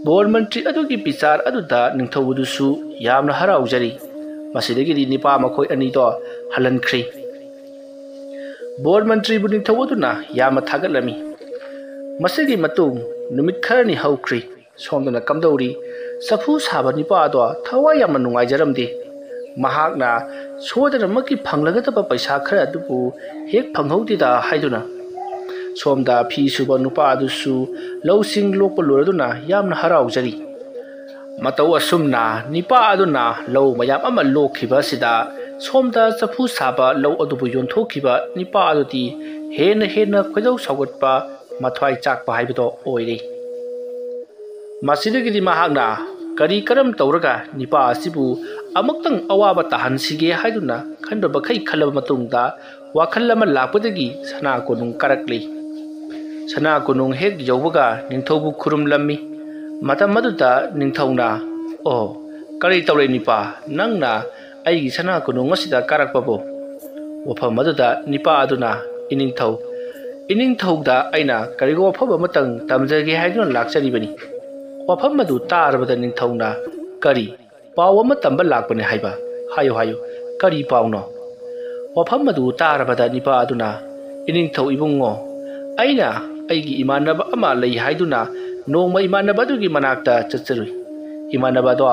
ꯕꯣꯔ ꯃꯟꯇ꯭ꯔꯤ ꯑꯗꯨꯒꯤ ꯕꯤꯆꯥꯔ ꯑꯗꯨꯗ ꯅꯤꯡꯊꯧ ꯑꯗꯨꯁꯨ ꯌꯥꯝꯅ ꯍꯔꯥꯎꯖꯔꯤ꯫ ꯃꯁꯤꯗꯒꯤꯗꯤ ꯅꯤꯄꯥ ꯃꯈꯣꯏ ꯑꯅꯤꯗꯣ ꯍꯜꯍꯟꯈ꯭ꯔꯤ꯫ ꯕꯣꯔ ꯃꯟꯇ꯭ꯔꯤꯕꯨ ꯅꯤꯡꯊꯧ ꯑꯗꯨꯅ ꯌꯥꯝꯅ ꯊꯥꯒꯠꯂꯝꯃꯤ꯫ ꯃꯁꯤꯒꯤ ꯃꯇꯨꯡ ꯅꯨꯃꯤꯠ ꯈꯔꯅꯤ ꯍꯧꯈ꯭ꯔꯤ꯫ ꯁꯣꯝꯗꯅ ꯀꯝꯗꯧꯔꯤ? ꯆꯐꯨ ꯁꯥꯕ ꯅꯤꯄꯥ ꯑꯗꯣ ꯊꯋꯥꯏ ꯌꯥꯝꯅ ꯅꯨꯡꯉꯥꯏꯖꯔꯝꯗꯦ꯫ ꯃꯍꯥꯛꯅ ꯁꯣꯏꯗꯅꯃꯛꯀꯤ ꯐꯪꯂꯒꯗꯕ ꯄꯩꯁꯥ ꯈꯔ ꯑꯗꯨꯕꯨ ꯍꯦꯛ ꯐꯪꯍꯧꯗꯦꯗ ꯍꯥꯏꯗꯨꯅ꯫ ꯁꯣꯝꯗ ꯐꯤ ꯁꯨꯕ ꯅꯨꯄꯥ ꯑꯗꯨꯁꯨ ꯂꯧꯁꯤꯡ ꯂꯣꯛꯄ ꯂꯣꯏꯔꯗꯨꯅ ꯌꯥꯝꯅ ꯍꯔꯥꯎꯖꯔꯤ꯫ ꯃꯇꯧ ꯑꯁꯨꯝꯅ ꯅꯤꯄꯥ ꯑꯗꯨꯅ ꯂꯧ ꯃꯌꯥꯝ ꯑꯃ ꯂꯣꯛꯈꯤꯕ ꯑꯁꯤꯗ ꯁꯣꯝꯗ ꯆꯐꯨ ꯁꯥꯕ ꯂꯧ ꯑꯗꯨꯕꯨ ꯌꯣꯟꯊꯣꯛꯈꯤꯕ ꯅꯤꯄꯥ ꯑꯗꯨꯗꯤ ꯍꯦꯟꯅ ꯍꯦꯟꯅ ꯈꯣꯏꯗꯧ ꯁꯥꯎꯒꯠꯄ, ꯃꯊ꯭ꯋꯥꯏ ꯆꯥꯛꯄ ꯍꯥꯏꯕꯗꯣ ꯑꯣꯏꯔꯦ꯫ ꯃꯁꯤꯗꯒꯤꯗꯤ ꯃꯍꯥꯛꯅ ꯀꯔꯤ ꯀꯔꯝ ꯇꯧꯔꯒ ꯅꯤꯄꯥ ꯑꯁꯤꯕꯨ ꯑꯃꯨꯛꯇꯪ ꯑꯋꯥꯕ ꯇꯥꯍꯟꯁꯤꯒꯦ ꯍꯥꯏꯗꯨꯅ ꯈꯟꯕ ꯃꯈꯩ ꯈꯜꯂꯕ ꯃꯇꯨꯡꯗ, ꯋꯥꯈꯜ ꯑꯃ ꯂꯥꯛꯄꯗꯒꯤ ꯁꯅꯥ ꯀꯣꯅꯨꯡ ꯀꯥꯔꯛꯂꯤ꯫ ꯁꯅꯥ ꯀꯣꯅꯨꯡ ꯍꯦꯛ ꯌꯧꯕꯒ ꯅꯤꯡꯊꯧꯕꯨ ꯈꯨꯔꯨꯝꯂꯝꯃꯤ꯫ ꯃꯇꯝ ꯑꯗꯨꯗ ꯅꯤꯡꯊꯧꯅ, "ꯑꯣ, ꯀꯔꯤ ꯇꯧꯔꯦ ꯅꯤꯄꯥ? ꯅꯪꯅ ꯑꯩꯒꯤ ꯁꯅꯥ ꯀꯣꯅꯨꯡ ꯑꯁꯤꯗ ꯀꯥꯔꯛꯄꯕꯨ?" ꯋꯥꯐꯝ ꯑꯗꯨꯗ ꯅꯤꯄꯥ ꯑꯗꯨꯅ, "ꯏꯅꯤꯡꯊꯧ, ꯏꯅꯤꯡꯊꯧꯗ ꯑꯩꯅ ꯀꯔꯤꯒꯨꯝꯕ ꯋꯥꯐꯝ ꯑꯃꯇꯪ ꯇꯝꯖꯒꯦ ꯍꯥꯏꯗꯨꯅ ꯂꯥꯛꯆꯔꯤꯕꯅꯤ꯫" ꯋꯥꯐꯝ ꯑꯗꯨ ꯇꯥꯔꯕꯗ ꯅꯤꯡꯊꯧꯅ, "ꯀꯔꯤ? ꯄꯥꯎ ꯑꯃ ꯇꯝꯕ ꯂꯥꯛꯄꯅꯦ ꯍꯥꯏꯕ? ꯍꯥꯏꯌꯨ, ꯍꯥꯏꯌꯨ, ꯀꯔꯤ ꯄꯥꯎꯅꯣ?" ꯋꯥꯐꯝ ꯑꯗꯨ ꯇꯥꯔꯕꯗ ꯅꯤꯄꯥ ꯑꯗꯨꯅ, "ꯏꯅꯤꯡꯊꯧ ꯏꯕꯨꯡꯉꯣ, ꯑꯩꯅ ꯑꯩꯒꯤ ꯏꯃꯥꯟꯅꯕ ꯑꯃ ꯂꯩ ꯍꯥꯏꯗꯨꯅ ꯅꯣꯡꯃ ꯏꯃꯥꯟꯅꯕ ꯑꯗꯨꯒꯤ ꯃꯅꯥꯛꯇ ꯆꯠꯆꯔꯨꯏ꯫ ꯏꯃꯥꯟꯅꯕ ꯑꯗꯣ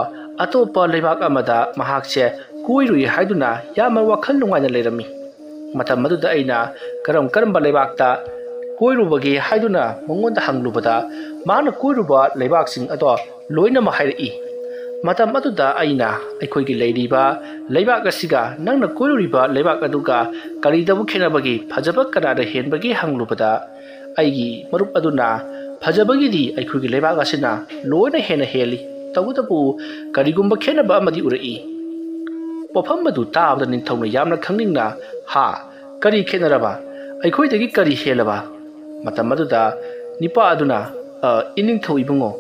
ꯑꯇꯣꯞꯄ ꯂꯩꯕꯥꯛ ꯑꯃꯗ ꯃꯍꯥꯛꯁꯦ ꯀꯣꯏꯔꯨꯏ ꯍꯥꯏꯗꯨꯅ ꯌꯥꯝꯅ ꯋꯥꯈꯜ ꯅꯨꯡꯉꯥꯏꯅ ꯂꯩꯔꯝꯃꯤ꯫ ꯃꯇꯝ ꯑꯗꯨꯗ ꯑꯩꯅ ꯀꯔꯝ ꯀꯔꯝꯕ ꯂꯩꯕꯥꯛꯇ ꯀꯣꯏꯔꯨꯕꯒꯦ ꯍꯥꯏꯗꯨꯅ ꯃꯉꯣꯟꯗ ꯍꯪꯂꯨꯕꯗ, ꯃꯥꯅ ꯀꯣꯏꯔꯨꯕ ꯂꯩꯕꯥꯛꯁꯤꯡ ꯑꯗꯣ ꯂꯣꯏꯅꯃꯛ ꯍꯥꯏꯔꯛꯏ꯫ ꯃꯇꯝ ꯑꯗꯨꯗ ꯑꯩꯅ ꯑꯩꯈꯣꯏꯒꯤ ꯂꯩꯔꯤꯕ ꯂꯩꯕꯥꯛ ꯑꯁꯤꯒ ꯅꯪꯅ ꯀꯣꯏꯔꯨꯔꯤꯕ ꯂꯩꯕꯥꯛ ꯑꯗꯨꯒ ꯀꯔꯤꯗꯕꯨ ꯈꯦꯠꯅꯕꯒꯦ? ꯐꯖꯕ ꯀꯅꯥꯗ ꯍꯦꯟꯕꯒꯦ?" ꯍꯪꯂꯨꯕꯗ, ꯑꯩꯒꯤ ꯃꯔꯨꯞ ꯑꯗꯨꯅ, "ꯐꯖꯕꯒꯤꯗꯤ ꯑꯩꯈꯣꯏꯒꯤ ꯂꯩꯕꯥꯛ ꯑꯁꯤꯅ ꯂꯣꯏꯅ ꯍꯦꯟꯅ ꯍꯦꯜꯂꯤ, ꯇꯧꯕꯇꯕꯨ ꯀꯔꯤꯒꯨꯝꯕ ꯈꯦꯠꯅꯕ ꯑꯃꯗꯤ ꯎꯔꯛꯏ꯫" ꯋꯥꯐꯝ ꯑꯗꯨ ꯇꯥꯕꯗ ꯅꯤꯡꯊꯧꯅ ꯌꯥꯝꯅ ꯈꯪꯅꯤꯡꯅ, "ꯍꯥ? ꯀꯔꯤ ꯈꯦꯠꯅꯔꯕ? ꯑꯩꯈꯣꯏꯗꯒꯤ ꯀꯔꯤ ꯍꯦꯜꯂꯕ?" ꯃꯇꯝ ꯑꯗꯨꯗ ꯅꯤꯄꯥ ꯑꯗꯨꯅ, "ꯑ, ꯏꯅꯤꯡꯊꯧ ꯏꯕꯨꯡꯉꯣ,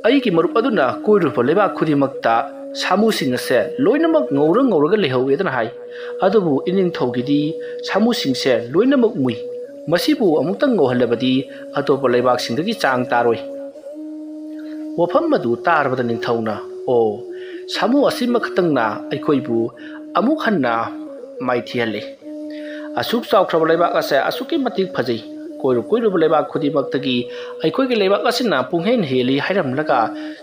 ꯑꯩꯒꯤ ꯃꯔꯨꯞ ꯑꯗꯨꯅ ꯀꯣꯏꯔꯨꯕ ꯂꯩꯕꯥꯛ ꯈꯨꯗꯤꯡꯃꯛꯇ ꯁꯥꯃꯨꯁꯤꯡ ꯑꯁꯦ ꯂꯣꯏꯅꯃꯛ ꯉꯧꯔ ꯉꯧꯔꯒ ꯂꯩꯍꯧꯋꯦꯗꯅ ꯍꯥꯏ꯫ ꯑꯗꯨꯕꯨ ꯏꯅꯤꯡꯊꯧꯒꯤꯗꯤ ꯁꯥꯃꯨꯁꯤꯡꯁꯦ ꯂꯣꯏꯅꯃꯛ ꯃꯨꯏ꯫ ꯃꯁꯤꯕꯨ ꯑꯃꯨꯛꯇꯪ ꯉꯧꯍꯜꯂꯕꯗꯤ ꯑꯇꯣꯞꯄ ꯂꯩꯕꯥꯛꯁꯤꯡꯗꯒꯤ ꯆꯥꯡ ꯇꯥꯔꯣꯏ꯫" ꯋꯥꯐꯝ ꯑꯗꯨ ꯇꯥꯔꯕꯗ ꯅꯤꯡꯊꯧꯅ, "ꯑꯣ, ꯁꯥꯃꯨ ꯑꯁꯤꯃꯈꯛꯇꯪꯅ ꯑꯩꯈꯣꯏꯕꯨ ꯑꯃꯨꯛ ꯍꯟꯅ ꯃꯥꯏꯊꯤꯍꯜꯂꯦ꯫ ꯑꯁꯨꯛ ꯆꯥꯎꯈ꯭ꯔꯕ ꯂꯩꯕꯥꯛ ꯑꯁꯦ ꯑꯁꯨꯛꯀꯤ ꯃꯇꯤꯛ ꯐꯖꯩ꯫ ꯀꯣꯏꯔꯨ ꯀꯣꯏꯔꯨꯕ ꯂꯩꯕꯥꯛ ꯈꯨꯗꯤꯡꯃꯛꯇꯒꯤ ꯑꯩꯈꯣꯏꯒꯤ ꯂꯩꯕꯥꯛ ꯑꯁꯤꯅ ꯄꯨꯡꯍꯦꯟ ꯍꯦꯜꯂꯤ ꯍꯥꯏꯔꯝꯂꯒ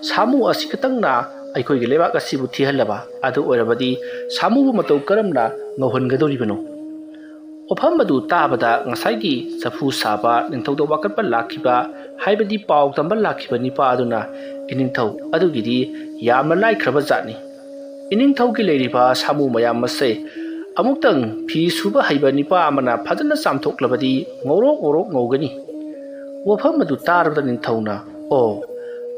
ꯁꯥꯃꯨ ꯑꯁꯤꯈꯛꯇꯪꯅ ꯑꯩꯈꯣꯏꯒꯤ ꯂꯩꯕꯥꯛ ꯑꯁꯤꯕꯨ ꯊꯤꯍꯜꯂꯕ? ꯑꯗꯨ ꯑꯣꯏꯔꯕꯗꯤ ꯁꯥꯃꯨꯕꯨ ꯃꯇꯧ ꯀꯔꯝꯅ ꯉꯧꯍꯟꯒꯗꯧꯔꯤꯕꯅꯣ?" ꯋꯥꯐꯝ ꯑꯗꯨ ꯇꯥꯕꯗ ꯉꯁꯥꯏꯒꯤ ꯆꯐꯨ ꯁꯥꯕ ꯅꯤꯡꯊꯧꯗ ꯋꯥꯀꯠꯄ ꯂꯥꯛꯈꯤꯕ, ꯍꯥꯏꯕꯗꯤ ꯄꯥꯎ ꯇꯝꯕ ꯂꯥꯛꯈꯤꯕ ꯅꯤꯄꯥ ꯑꯗꯨꯅ, "ꯏꯅꯤꯡꯊꯧ, ꯑꯗꯨꯒꯤꯗꯤ ꯌꯥꯝꯅ ꯂꯥꯏꯈ꯭ꯔꯕ ꯖꯥꯠꯅꯤ꯫ ꯏꯅꯤꯡꯊꯧꯒꯤ ꯂꯩꯔꯤꯕ ꯁꯥꯃꯨ ꯃꯌꯥꯝ ꯑꯁꯦ ꯑꯃꯨꯛꯇꯪ ꯐꯤ ꯁꯨꯕ ꯍꯩꯕ ꯅꯤꯄꯥ ꯑꯃꯅ ꯐꯖꯅ ꯆꯥꯝꯊꯣꯛꯂꯕꯗꯤ ꯉꯧꯔꯣꯛ ꯉꯧꯔꯣꯛ ꯉꯧꯒꯅꯤ꯫" ꯋꯥꯐꯝ ꯑꯗꯨ ꯇꯥꯔꯕꯗ ꯅꯤꯡꯊꯧꯅ, "ꯑꯣ,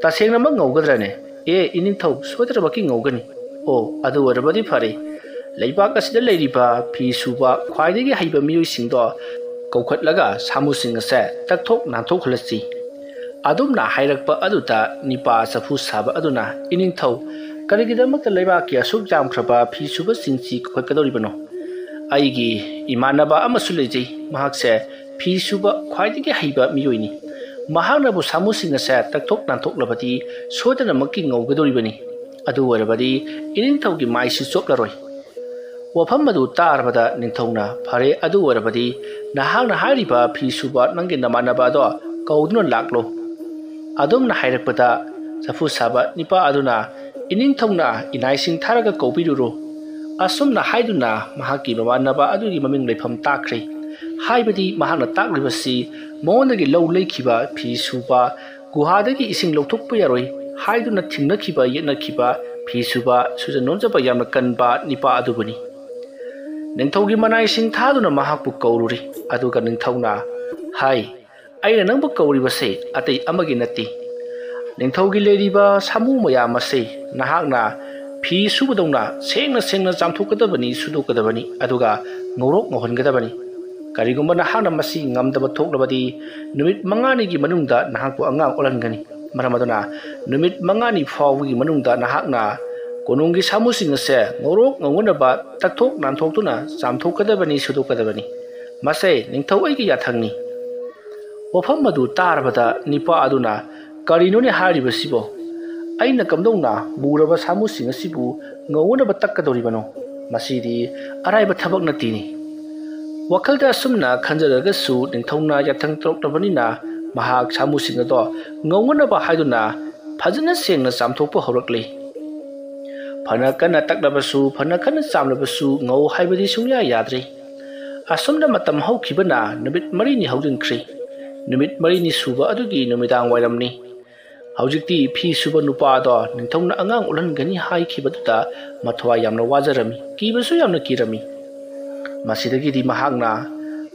"ꯇꯁꯦꯡꯅꯃꯛ ꯉꯧꯒꯗ꯭ꯔꯅꯦ?" "ꯑꯦ, ꯏꯅꯤꯡꯊꯧ, ꯁꯣꯏꯗꯅꯃꯛꯀꯤ ꯉꯧꯒꯅꯤ꯫" "ꯑꯣ, ꯑꯗꯨ ꯑꯣꯏꯔꯕꯗꯤ ꯐꯔꯦ꯫ ꯂꯩꯕꯥꯛ ꯑꯁꯤꯗ ꯂꯩꯔꯤꯕ ꯐꯤ ꯁꯨꯕ ꯈ꯭ꯋꯥꯏꯗꯒꯤ ꯍꯩꯕ ꯃꯤꯑꯣꯏꯁꯤꯡꯗꯣ ꯀꯧꯈꯠꯂꯒ ꯁꯥꯃꯨꯁꯤꯡ ꯑꯁꯦ ꯇꯛꯊꯣꯛ ꯅꯥꯟꯊꯣꯛꯍꯜꯂꯁꯤ꯫" ꯑꯗꯨꯝꯅ ꯍꯥꯏꯔꯛꯄ ꯑꯗꯨꯗ ꯅꯤꯄꯥ ꯆꯐꯨ ꯁꯥꯕ ꯑꯗꯨꯅ, "ꯏꯅꯤꯡꯊꯧ, ꯀꯔꯤꯒꯤꯗꯃꯛꯇ ꯂꯩꯕꯥꯛꯀꯤ ꯑꯁꯨꯛ ꯌꯥꯝꯈ꯭ꯔꯕ ꯐꯤ ꯁꯨꯕꯁꯤꯡꯁꯤ ꯀꯧꯈꯠꯀꯗꯧꯔꯤꯕꯅꯣ? ꯑꯩꯒꯤ ꯏꯃꯥꯟꯅꯕ ꯑꯃꯁꯨ ꯂꯩꯖꯩ꯫ ꯃꯍꯥꯛꯁꯦ ꯐꯤ ꯁꯨꯕ ꯈ꯭ꯋꯥꯏꯗꯒꯤ ꯍꯩꯕ ꯃꯤꯑꯣꯏꯅꯤ꯫ ꯃꯍꯥꯛꯅꯕꯨ ꯁꯥꯃꯨꯁꯤꯡ ꯑꯁꯦ ꯇꯛꯊꯣꯛ ꯅꯥꯟꯊꯣꯛꯂꯕꯗꯤ ꯁꯣꯏꯗꯅꯃꯛꯀꯤ ꯉꯧꯒꯗꯧꯔꯤꯕꯅꯤ꯫ ꯑꯗꯨ ꯑꯣꯏꯔꯕꯗꯤ ꯏꯅꯤꯡꯊꯧꯒꯤ ꯃꯥꯏꯁꯤ ꯆꯣꯞꯂꯔꯣꯏ꯫" ꯋꯥꯐꯝ ꯑꯗꯨ ꯇꯥꯔꯕꯗ ꯅꯤꯡꯊꯧꯅ, "ꯐꯔꯦ, ꯑꯗꯨ ꯑꯣꯏꯔꯕꯗꯤ ꯅꯍꯥꯛꯅ ꯍꯥꯏꯔꯤꯕ ꯐꯤ ꯁꯨꯕ ꯅꯪꯒꯤ ꯅꯃꯥꯟꯅꯕ ꯑꯗꯣ ꯀꯧꯗꯨꯅ ꯂꯥꯛꯂꯣ꯫" ꯑꯗꯨꯝꯅ ꯍꯥꯏꯔꯛꯄꯗ ꯆꯐꯨ ꯁꯥꯕ ꯅꯤꯄꯥ ꯑꯗꯨꯅ, "ꯏꯅꯤꯡꯊꯧꯅ ꯏꯅꯥꯏꯁꯤꯡ ꯊꯥꯔꯒ ꯀꯧꯕꯤꯔꯨꯔꯣ꯫ ꯑꯁꯨꯝꯅ ꯍꯥꯏꯗꯨꯅ ꯃꯍꯥꯛꯀꯤ ꯃꯃꯥꯟꯅꯕ ꯑꯗꯨꯒꯤ ꯃꯃꯤꯡ ꯂꯩꯐꯝ ꯇꯥꯛꯈ꯭ꯔꯦ꯫ ꯍꯥꯏꯕꯗꯤ ꯃꯍꯥꯛꯅ ꯇꯥꯛꯂꯤꯕꯁꯤ ꯃꯉꯣꯟꯗꯒꯤ ꯂꯧ ꯂꯩꯈꯤꯕ ꯐꯤ ꯁꯨꯕ, ꯒꯨꯍꯥꯗꯒꯤ ꯏꯁꯤꯡ ꯂꯧꯊꯣꯛꯄ ꯌꯥꯔꯣꯏ ꯍꯥꯏꯗꯨꯅ ꯊꯤꯡꯅꯈꯤꯕ, ꯌꯦꯠꯅꯈꯤꯕ ꯐꯤ ꯁꯨꯕ, ꯁꯨꯖ ꯅꯣꯝꯖꯕ ꯌꯥꯝꯅ ꯀꯟꯕ ꯅꯤꯄꯥ ꯑꯗꯨꯕꯨꯅꯤ꯫" ꯅꯤꯡꯊꯧꯒꯤ ꯃꯅꯥꯏꯁꯤꯡ ꯊꯥꯗꯨꯅ ꯃꯍꯥꯛꯄꯨ ꯀꯧꯔꯨꯔꯤ꯫ ꯑꯗꯨꯒ ꯅꯤꯡꯊꯧꯅ ꯍꯥꯏ, "ꯑꯩꯅ ꯅꯪꯕꯨ ꯀꯧꯔꯤꯕꯁꯦ ꯑꯇꯩ ꯑꯃꯒꯤ ꯅꯠꯇꯦ꯫ ꯅꯤꯡꯊꯧꯒꯤ ꯂꯩꯔꯤꯕ ꯁꯥꯃꯨ ꯃꯌꯥꯝ ꯑꯁꯦ ꯅꯍꯥꯛꯅ ꯐꯤ ꯁꯨꯕꯗꯧꯅ ꯁꯦꯡꯅ ꯁꯦꯡꯅ ꯆꯥꯝꯊꯣꯛꯀꯗꯕꯅꯤ, ꯁꯨꯗꯣꯛꯀꯗꯕꯅꯤ, ꯑꯗꯨꯒ ꯉꯧꯔꯣꯛ ꯉꯧꯍꯟꯒꯗꯕꯅꯤ꯫ ꯀꯔꯤꯒꯨꯝꯕ ꯅꯍꯥꯛꯅ ꯃꯁꯤ ꯉꯝꯗꯕ ꯊꯣꯛꯂꯕꯗꯤ ꯅꯨꯃꯤꯠ ꯃꯉꯥꯅꯤꯒꯤ ꯃꯅꯨꯡꯗ ꯅꯍꯥꯛꯄꯨ ꯑꯉꯥꯡ ꯑꯣꯜꯍꯟꯒꯅꯤ꯫ ꯃꯔꯝ ꯑꯗꯨꯅ ꯅꯨꯃꯤꯠ ꯃꯉꯥꯅꯤ ꯐꯥꯎꯕꯒꯤ ꯃꯅꯨꯡꯗ ꯅꯍꯥꯛꯅ ꯀꯣꯅꯨꯡꯒꯤ ꯁꯥꯃꯨꯁꯤꯡ ꯑꯁꯦ ꯉꯧꯔꯣꯛ ꯉꯧꯅꯅꯕ ꯇꯛꯊꯣꯛ ꯅꯥꯟꯊꯣꯛꯇꯨꯅ ꯆꯥꯝꯊꯣꯛꯀꯗꯕꯅꯤ, ꯁꯨꯗꯣꯛꯀꯗꯕꯅꯤ꯫ ꯃꯁꯦ ꯅꯤꯡꯊꯧ ꯑꯩꯒꯤ ꯌꯥꯊꯪꯅꯤ꯫" ꯋꯥꯐꯝ ꯑꯗꯨ ꯇꯥꯔꯕꯗ ꯅꯤꯄꯥ ꯑꯗꯨꯅ, "ꯀꯔꯤꯅꯣꯅꯦ ꯍꯥꯏꯔꯤꯕꯁꯤꯕꯣ? ꯑꯩꯅ ꯀꯝꯗꯧꯅ ꯃꯨꯔꯕ ꯁꯥꯃꯨꯁꯤꯡ ꯑꯁꯤꯕꯨ ꯉꯧꯅꯅꯕ ꯇꯛꯀꯗꯧꯔꯤꯕꯅꯣ? ꯃꯁꯤꯗꯤ ꯑꯔꯥꯏꯕ ꯊꯕꯛ ꯅꯠꯇꯦꯅꯦ꯫" ꯋꯥꯈꯜꯗ ꯑꯁꯨꯝꯅ ꯈꯟꯖꯔꯒꯁꯨ ꯅꯤꯡꯊꯧꯅ ꯌꯥꯊꯪ ꯇꯧꯔꯛꯂꯕꯅꯤꯅ ꯃꯍꯥꯛ ꯁꯥꯃꯨꯁꯤꯡ ꯑꯗꯣ ꯉꯧꯅꯅꯕ ꯍꯥꯏꯗꯨꯅ ꯐꯖꯅ ꯁꯦꯡꯅ ꯆꯥꯝꯊꯣꯛꯄ ꯍꯧꯔꯛꯂꯦ꯫ ꯐꯅ ꯀꯟꯅ ꯇꯛꯂꯕꯁꯨ, ꯐꯅ ꯀꯟꯅ ꯆꯥꯝꯂꯕꯁꯨ ꯉꯧ ꯍꯥꯏꯕꯗꯤ ꯁꯨꯡꯌꯥ ꯌꯥꯗ꯭ꯔꯦ꯫ ꯑꯁꯨꯝꯅ ꯃꯇꯝ ꯍꯧꯈꯤꯕꯅ ꯅꯨꯃꯤꯠ ꯃꯔꯤꯅꯤ ꯍꯧꯖꯤꯟꯈ꯭ꯔꯦ꯫ ꯅꯨꯃꯤꯠ ꯃꯔꯤꯅꯤ ꯁꯨꯕ ꯑꯗꯨꯒꯤ ꯅꯨꯃꯤꯗꯥꯡ ꯋꯥꯏꯔꯝꯅꯤ꯫ ꯍꯧꯖꯤꯛꯇꯤ ꯐꯤ ꯁꯨꯕ ꯅꯨꯄꯥ ꯑꯗꯣ ꯅꯤꯡꯊꯧꯅ ꯑꯉꯥꯡ ꯎꯠꯍꯟꯒꯅꯤ ꯍꯥꯏꯈꯤꯕꯗꯨꯗ ꯃꯊ꯭ꯋꯥꯏ ꯌꯥꯝꯅ ꯋꯥꯖꯔꯝꯃꯤ, ꯀꯤꯕꯁꯨ ꯌꯥꯝꯅ ꯀꯤꯔꯝꯃꯤ꯫ ꯃꯁꯤꯗꯒꯤꯗꯤ ꯃꯍꯥꯛꯅ